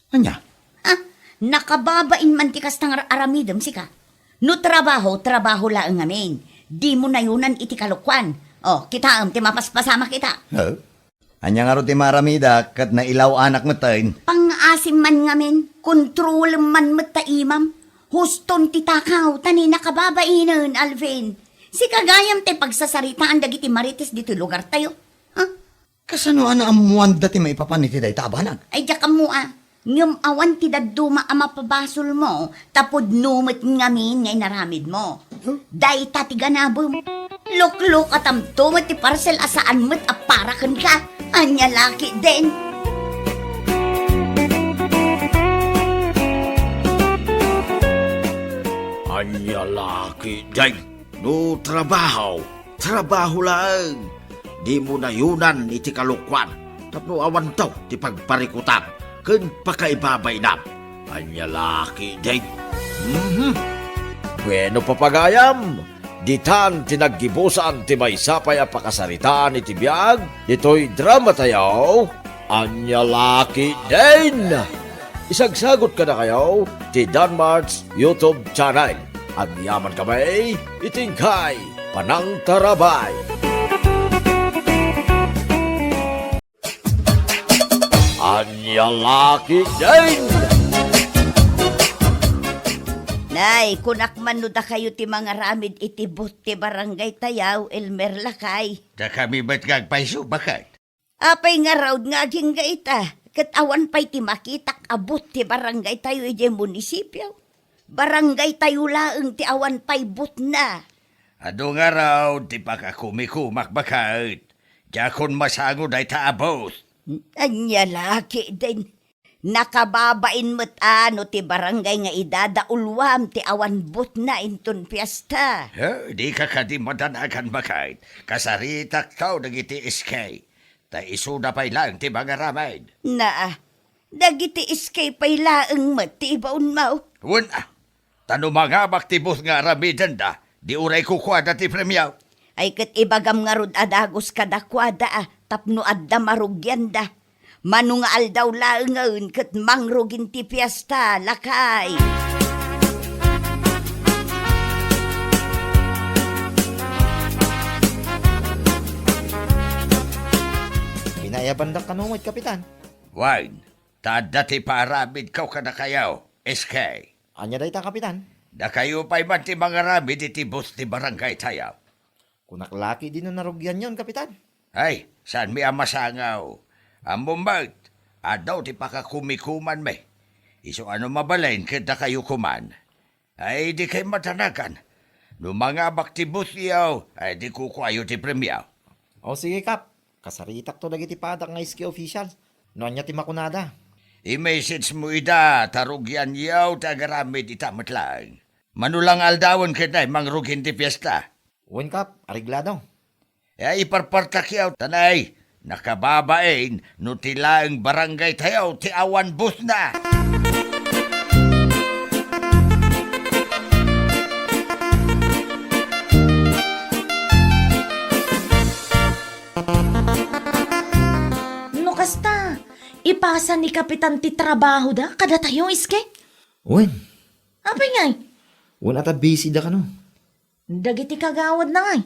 Ania? Ah, nakababain man ti kasta nga aramidem sika. No trabaho, trabaho laeng ngamin. Dimo nayunan iti kalokuan. O, kitaem ti mapaspasamak ita. Huh? Ania ngarud ti maaramidak ket nailaw-anak metten? Pangngaasim man ngamin, kontrolem man met ta imam. Huston ti takaw, ta ni nakababainen, Alvin. Sika gayam ti pagsasaritaan dagiti marites ditoy lugartayo. Ha? Kasano a naammuanda ti maipapan iti dayta a banag? Ay, diak ammo a. Ngem awan ti dadduma a mapabasolmo ta pudno met ngamin nga inaramidmo. Huh? Dayta ti ganabem. Luklukatamto met ti parcel a saan met a para kenka. Ania la ketdin? Ania la ketdin? No trabaho, trabaho laeng. Dimo nayunan iti kalokuan tapno awanto ti pagparikutam ken pakaibabainam. Ania la ketdin? Mhm. Bueno, papagayam, ditan ti naggibusan ti maysa pay a pakasaritaan iti biag ditoy dramatayo. Ania la ketdin? Isagsagot kadakayo ti Danmart's YouTube channel. Agyaman kami iti inkay panangtarabay. Ania la ketdin? Ay, kunak man no dakayo ti mangaramid iti booth ti barangay tayo, Elmer, lakay. Dakami met nga agpayso, baket? Apay ngarud nga agingga ita, ket awan pay ti makitak a booth ti barangay tayo idiay munisipio. Barangay tayo laeng ti awan pay boothna. Adu ngarud ti pakakumikumak, baket. Diakon masango dayta a booth. Ania la ketdin? Nakababain met a no ti barangay nga idadauluam ti awan boothna inton fiesta. He, dika kadi madanagan, baket. Kasaritakto dagiti S K. Ta isuda pay laeng ti mangaramid. Naa, dagiti S K pay laeng met ti ibaonmo. Wen a, ta no mangabak ti booth nga aramidenda, di uray kukuada ti premio. Ay ket ibagam ngarud a dagus kadakuada a tapno adda marugianda. Mano nga aldaw laengen ket mangrugin ti fiesta, lakay. Pinaiyabandak kano met, Kapitan? Wen, ta adda ti paaramidko kadakayo, S K. Ania dayta, Kapitan? Dakayo pay man ti mangaramid iti booth ti barangay tayo. Kunak la ketdi no narugianyon, Kapitan. Ay, saanmi a masango. Ammom met, adda ti pakakumikumanmi. Isu a no mabalin ket dakayo koman. Ay, dikay madanagan. No mangabak ti boothyo, ay, di kukuayo ti premio. O, sige, Kap. Kasaritakto dagiti padak nga S K official. No ania ti makunada? I-messagemo ida ta rugianyo ti agaramid ita met laeng. Mano la nga aldawen ketdi mangrugin ti fiesta. Wen, Kap, areglado. E, iparpartakyo, ta nay, nakababain no ti laeng barangay tayo ti awan boothna. No kasta, ipasa ni Kapitan ti trabahoda kadatayo, S K? Wen. Apay ngay? Wen a ta busy da kano. Dagiti kagawad na ngay.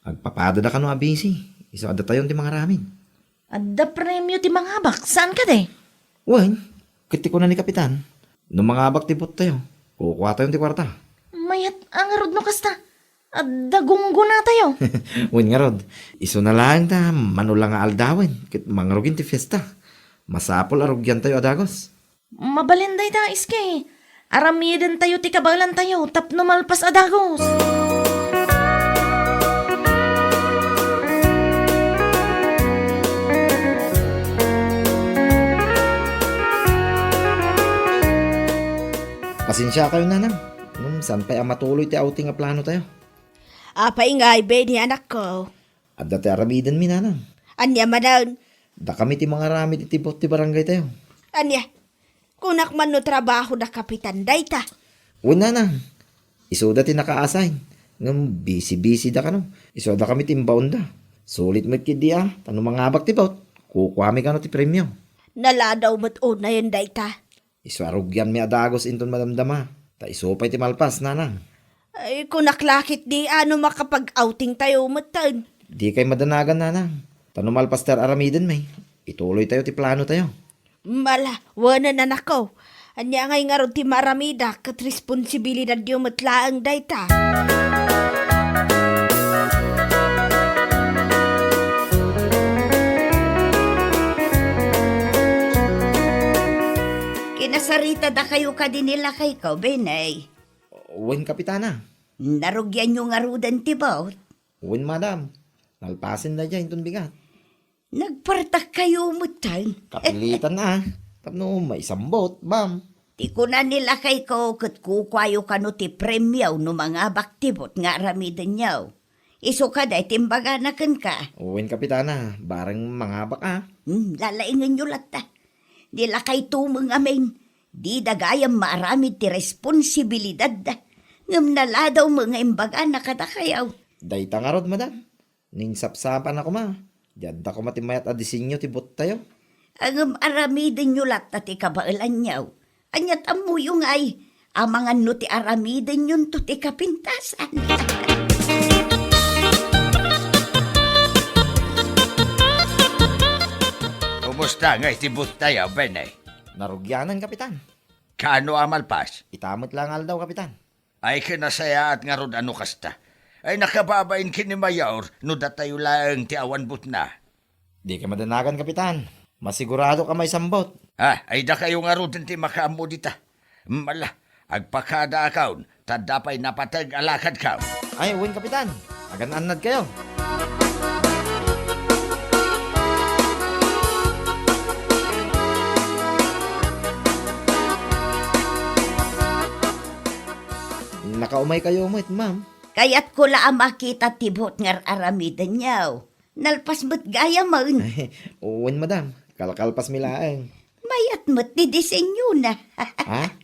Agpapada da kano a busy. Isu adda tayon ti mangaramid. Adda premio ti mangabak, saan kadi? Wen, ket ti kuna ni Kapitan, no mangabak ti booth tayo, kukua tayon ti kuarta. Mayat a ngarud no kasta, adda gunggona tayo. Wen ngarud, isu na laeng ta, mano la nga aldawen, ket mangrugin ti fiesta. Masapul a rugian tayo a dagus. Mabalin dayta, S K. Aramiden tayo ti kabaelan tayo tapno malpas a dagus. Pasensia kayo, Nanang. Ngem saan pay a matuloy ti outing a plano tayo? Apay ngay, Benny, anakko? Adda ti aramidenmi, Nanang. Ania manen? Dakami ti mangaramid iti booth ti barangay tayo. Ania? Kunak man no trabaho da Kapitan dayta. Wen, Nanang. Isuda ti naka-assign. Ngem busy-busy da kano. Isuda kami ti imbaonda. Sulit met ketdi a, ta no mangabak ti booth, kukuami kano ti premio. Naladaw met unayen dayta. Isu a rugianmi a dagus inton madamdama. Ta isu pay ti malpas, Nanang. Ay, kunak la ketdi a no makapag-outing tayo metten. Dikay madanagan, Nanang. Ta no malpas ti ar-aramidenmi, ituloy tayo ti plano tayo. Mala, wenen anakko. Ania ngay ngarud ti maaramidak ket responsibilidadyo met laeng dayta. Kinasarita dakayo kadi ni lakayko, Benay? Wen, Kapitana. Narugianyo ngaruden ti booth? Wen, madam. Nalpasen daydiay inton bigat. Nagpartak kayo metten. Kapilitan a. Tapno maisambot, ma'am. Ti kuna ni lakayko ket kukuayo kano ti premio no mangabak ti booth nga aramidenyo. Isu kadi ti imbagana kenka? Wen, Kapitana, bareng mangabak a. Hmm, lalaingenyo latta. Ni lakayto met ngamin, dida gayam maaramid ti responsibilidadda. Ngem naladaw met nga imbagana kadakayo. Dayta ngarud, madam. Ninsapsapan a koma, di adda koma ti mayat a disenyo ti booth tayo. Ngem aramidenyo latta ti kabaelanyo. Ania't ammoyo ngay, amangan no ti aramidenyonto ti kapintasan. Kumusta ngay ti booth tayo, Benay? Narugianan, Kapitan. Kaano a malpas? Ita met la nga aldaw, Kapitan. Ay, ket nasayaat ngarud a no kasta. Ay, nakababain ken ni Mayor no datayo laeng ti awan butna. Dika madanagan, Kapitan. Masiguradok a maisambut. Ah, ay dakayo ngaruden ti makaammo dita. Mala, agpakadaakayon, ta adda pay napateg a lakadkaw. Ay, wen, Kapitan. Agan-annadkayo. Nakaumaykayo met, ma'am. Kayatko la a makita ti buot nga ar-aramidenyo. Nalpas met gayamen. Wen, madam. Kalkalpasmi laeng. Mayat met ti disenyona. Ha?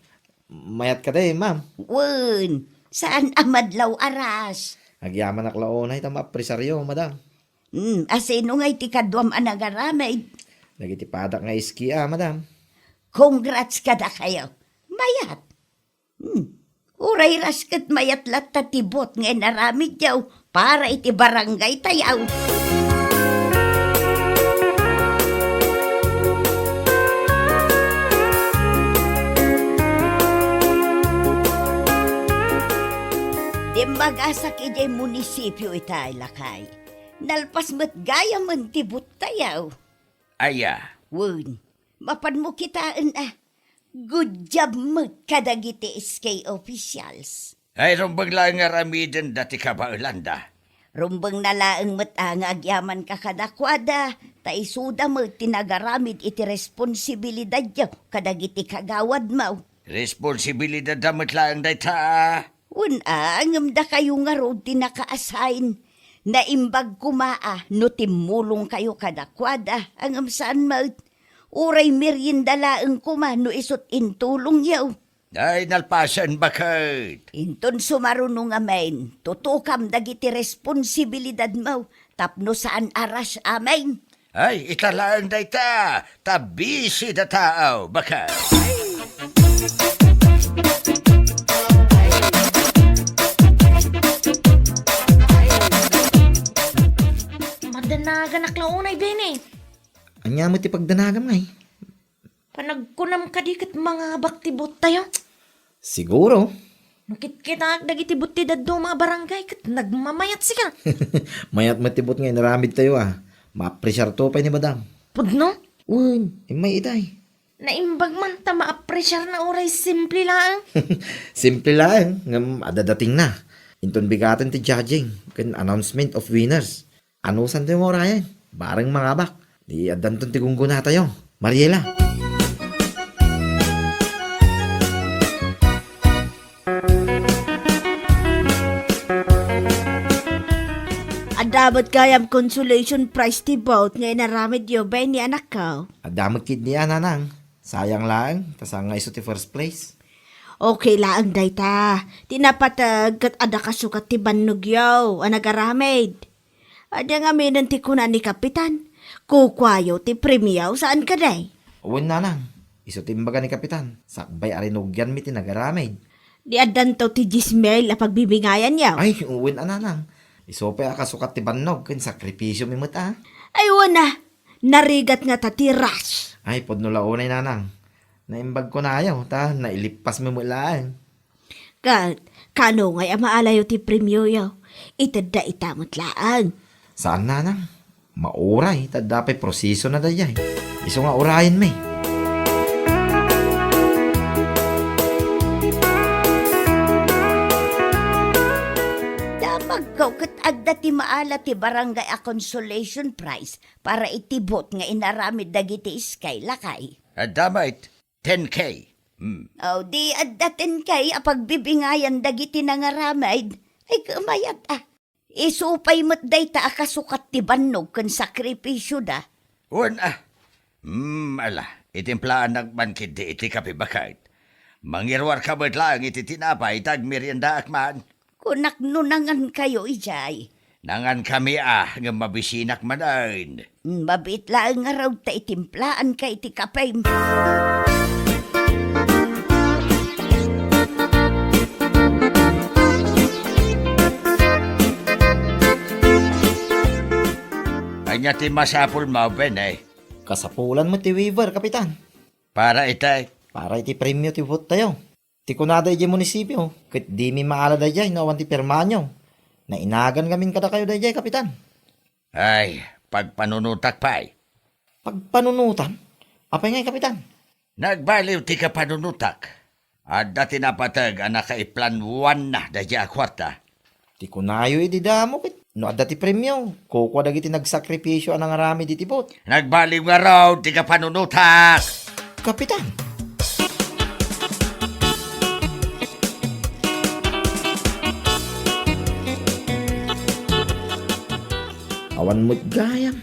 Mayat kadi, ma'am? Wen, saan a madlaw a ras. Agyamanak la unay ta maapresaryo, madam. Hmm, asino ngay ti kaduam a nagaramid? Dagiti padak nga iski a, madam. Congrats kadakayo. Mayat. Hmm. Uray ras ket mayat latta ti buot nga inaramidyo para iti barangay tayo. Dimmagasak idiay munisipio itay, lakay. Nalpas met gayamen ti buottayo. Aya. Wen, mapanmo kitaen a. Good job met kadagiti S K officials. Ay, rumbeng laeng nga aramiden dati kabaelanda. Rumbengna laeng met a nga agyamanka kadakuada, ta isuda met ti nagaramid iti responsibilidadyo kadagiti kagawadmo. Responsibilidadda met laeng dayta. Wen a, ngem dakayo ngarud ti naka-assign. Naimbag koma a no timmulongkayo kadakuada, ngem saan met. Uray merienda laeng koma no isut' intulongyo. Ay, nalpasen, baket. Inton sumaruno ngamin, tutukam dagiti responsibilidadmo tapno saan a ras amin. Ay, ita laeng dayta, ta busy da tao, baket. Madanaganak la unay, Benny. Ania met ti pagdanagam ngay? Panagkunam kadi ket mangabak ti buottayo? Siguro. No kitkitaak dagiti buot ti dadduma a barangay ket nagmamayat sika. Mayat met ti buot nga inaramidtayo a. Maapresiarto pay ni madam. Pudno? Wen, immay itay. Naimbag man ta maapresiarna uray simple laeng. Simple laeng, ngem adda datingna. Inton bigaten ti judging ken announcement of winners. Anusantayo nga urayen? Bareng mangabak. Di addanton ti gunggonatayo. Mariela. Adda met gayam consolation prize ti buot nga inaramidyo, Benny, anakko. Adda met ketdi a, nanang. Sayang laeng, ta saan nga isu ti first place. Okay laeng dayta. Ti napateg ket adda kasukat ti bannogyo a nagaramid. Adda ngaminen ti kuna ni Kapitan, kukuayo ti premio, saan kadi? Wen, nanang, isu ti imbaga ni Kapitan, sakbay a rinugianmi ti nagaramid. Di addanto ti dies mil a pagbibingayanyo? Ay, wen a, nanang. Isu pay a kasukat ti bannog ken sakripisiomi met a. Ay, wen a, narigat ngata ti ras. Ay, pudno la unay, nanang. Naimbag kunayo, ta nailippasmi met laeng. Ket, kaano ngay a maalayo ti premioyo? Itedda ita met laeng. Saan, nanang. Mauray, ta adda pay prosesona daydiay. Isu nga urayenmi. Damagko ket adda ti maala ti barangay a consolation prize para iti buot nga inaramid dagiti iskay, lakay. Adda met. Ten K. Hmm. Oh, di adda ten K a pagbibingayan dagiti nangaramid. Ay, kumayat a. Isu pay met dayta a kasukat ti bannog ken sakripisioda. Wen a. Hmm, ala, itimplaannak man ketdi iti kape, baket. Mangiruarka met laeng iti tinapay ta agmeriendaak man. Kunak no nangankayo idiay. Nangankami a, ngem mabisinak manen. Mm, mabiit laeng ngarud ta itimplaanka iti kapem. Ania ti masapulmo, Benny? Kasapulan met ti waiver, Kapitan. Para iti? para iti premio ti vote tayo. Ti kunada idiay munisipio, ket dimi maala daydiay no awan ti pirmaanyo. Nainagan ngamin kadakayo daydiay, Kapitan. Ay, pagpanunotak pay. Pagpanunotan? Apay ngay, Kapitan? Nagbaliw ti kapanunotak. Adda ti napateg a nakaiplanwanna daydiay a kuarta. Ti kunayo idi damo ket no adda ti premio, kukua dagiti nagsakripisio a nangaramid iti bot. Nagbaliw ngarud ti kapanunotak! Kapitan! Awan met gayam.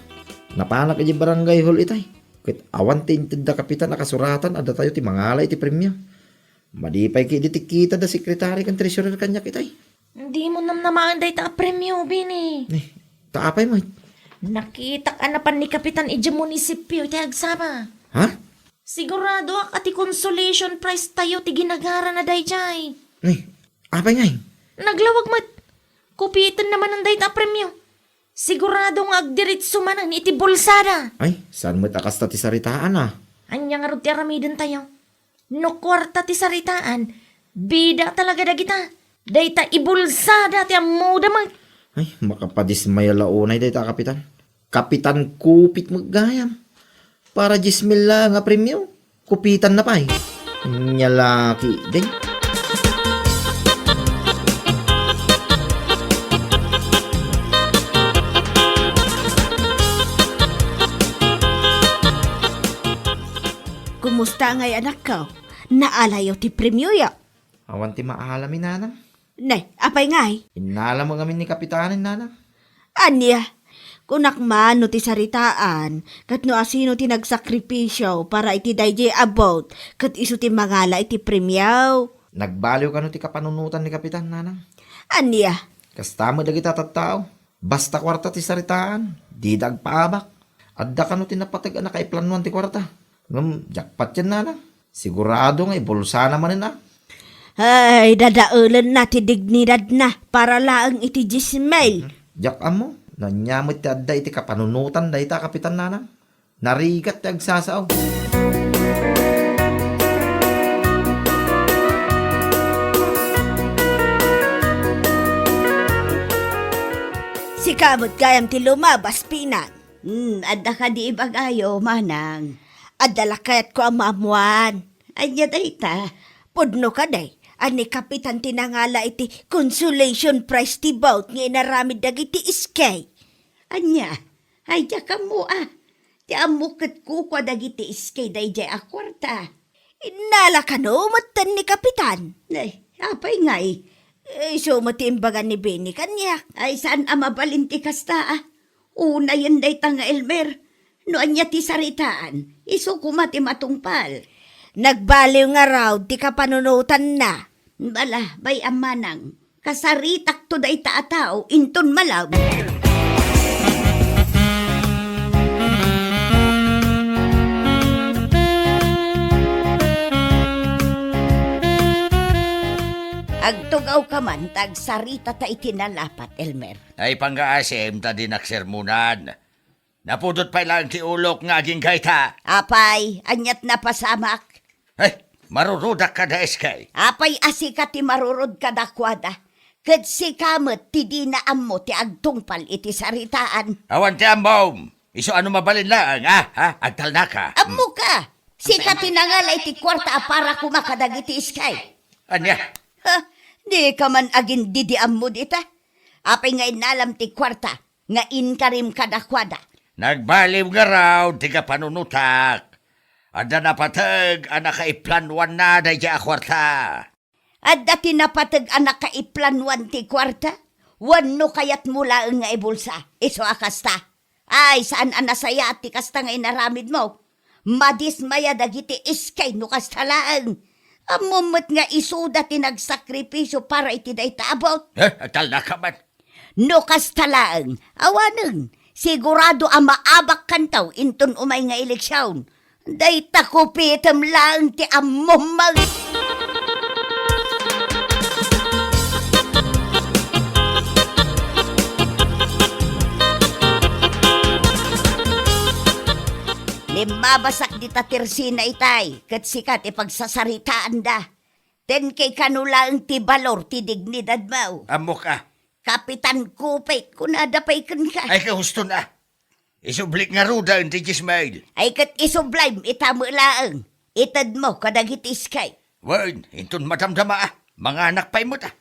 Napanak idiay barangay hall itay. Ket awan ti intedda, Kapitan, a kasuratan a datayo ti mangala iti premio. Madi pay ketdi ti kitada sekretari ken treasurer kaniak itay. Dimo namnamaen dayta a premio, Bini. Eh, ta apay met? Nakitak a napan ni Kapitan idiay munisipio iti agsapa. Ha? Siguradoak a ti consolation prize tayo ti ginagarana daydiay. Eh, apay ngay? Naglawag met. Kupiten na manen dayta a premio. Sigurado nga agdiritso manen iti bulsada. Ay, saan met a kasta ti saritaan, a? Ania ngarud ti aramiden tayo? No kuarta ti saritaan, bida talaga dagita. Dayta ibulsada ti ammoda met. Ay, makapadismaya la unay dayta a kapitan. Kapitan Kupit met gayam. Para dies mil la nga premio, kupitan na pay. Nya la ketdin. Kumusta ngay, anakko? Naalayo ti premioyo? Awan ti maala mi, nanang. Nay, apay ngay? Innala met ngamin ni Kapitanen, nanang. Ania? Kunak man no ti saritaan, ket no asino ti nagsakripisio para iti daydiay a boat, ket isu ti mangala iti premio. Nagbaliw kano ti kapanunotan ni Kapitan, nanang? Ania? Kasta met dagiti tattao. Basta kuarta ti saritaan, dida agpaabak. Adda kano ti napateg a nakaiplanwan ti kuarta. Ngem diak patien, nanang. Sigurado nga ibulsana manen a. Ay, dadaelenna ti dignidadna para laeng iti dies mil. Mhm. Diak ammo, no ania met ti adda iti kapanunotan dayta a kapitan, nanang. Narigat ti agsasao. Sika met gayam ti lumabas, Pinang. Hmm, adda kadi ibagayo, manang? Adda la kayatko a maammuan. Ania dayta? Pudno kadi a ni Kapitan ti nangala iti consolation prize ti boat nga inaramid dagiti iskay. Ania? Ay, diak ammo a. Ti ammo ket kukua dagiti iskay daydiay a kuarta. Innala kano metten ni Kapitan? Ay, apay ngay? Isu met ti imbaga ni Bini kaniak. Ay, saan a mabalin ti kasta a. Unayen dayta nga Elmer. No ania ti saritaan, isu koma ti matungpal. Nagbaliw ngarud ti kapanunotanna. Bala, bay-am manang, kasaritakto dayta a tao inton malem. Agtugawka man ta agsaritata iti nalapat, Elmer. Ay, pangngaasim ta dinak sermonan. Napudot pay laeng ti ulok nga agingga ita. Apay, aniat napasamak? Ay, marurodak kada iskay. Apay a sika ti marurod kadakuada, ket sika met ti dina ammo ti agtungpal iti saritaan. Awan ti ammom. Isu a no mabalin laeng, a, ha? Agtalnaka. Ammoka. Sika ti nangala iti kuarta a para koma kadagiti iskay. Ania? Ha? Dika man agin-idi-ammo dita? Apay nga innalam ti kuarta nga inkarim kadakuada? Nagbaliw ngarud ti kapanunotak. Adda napateg a nakaiplanwanna daydiay a kuarta. Adda ti napateg a nakaiplanwan ti kuarta? Wenno kayatmo laeng nga ibulsa? Isu a kasta. Ay, saan a nasayaat ti kasta nga inaramidmo. Madismaya dagiti iskay no kasta laeng. Ammom met nga isuda ti nagsakripisio para iti dayta a boat. Eh, agtalnaka man. No kasta laeng, awanen, sigurado a maabakkanto inton umay nga eleksion. Dayta kupitem laeng ti ammom. Ni Mabasak dita tersina itay, ket sika ti pagsasaritaanda. Ten kay kano laeng ti balor ti dignidadmo. Ammok a. Kapitan Kupit, kunada pay kenka. Ay, kahuston a. Isublik nga rudaen ti Jismail. Ay, ket isublim ita met laeng. Itedmo kadagiti iskay. Wen, inton madamdama a. Manganak pay met a.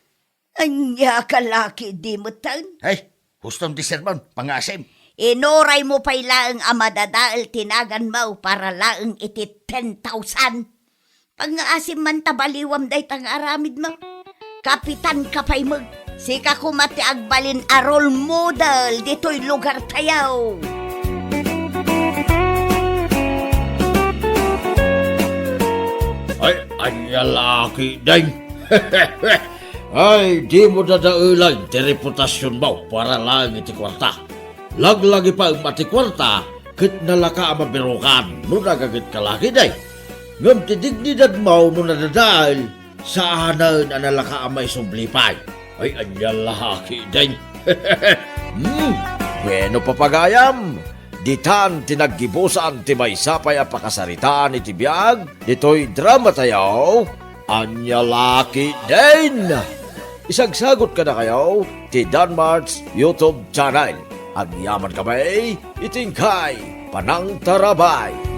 Ania ka laki di metten? Ay, huston ti sermon, pangasim. Inuraymo pay laeng a madadael ti naganmo para laeng iti ten thousand. Pangngaasim man ta baliwam dayta nga aramidmo. Kapitan ka pay met. Sika koma ti agbalin a role model ditoy lugartayo. Ay, ania laki, deng. Ay, dimo dadaelen ti reputasionmo para laeng iti kuarta. Laglagipem a ti kuarta ket nalaka a mabirukan no nagaget ka laki, deng. Ngem ti dignidadmo no nadadael, saanen a nalaka a maisubli pay. Ay, ania laki, deng. Hmm, bueno, papagayam, ditan ti naggibusan ti maysa pay a pakasaritaan iti biag ditoy dramatayo, Ania Laki Din. Isagsagot kadakayo ti Danmart's YouTube channel. Agyaman kami iti inkay panangtarabay.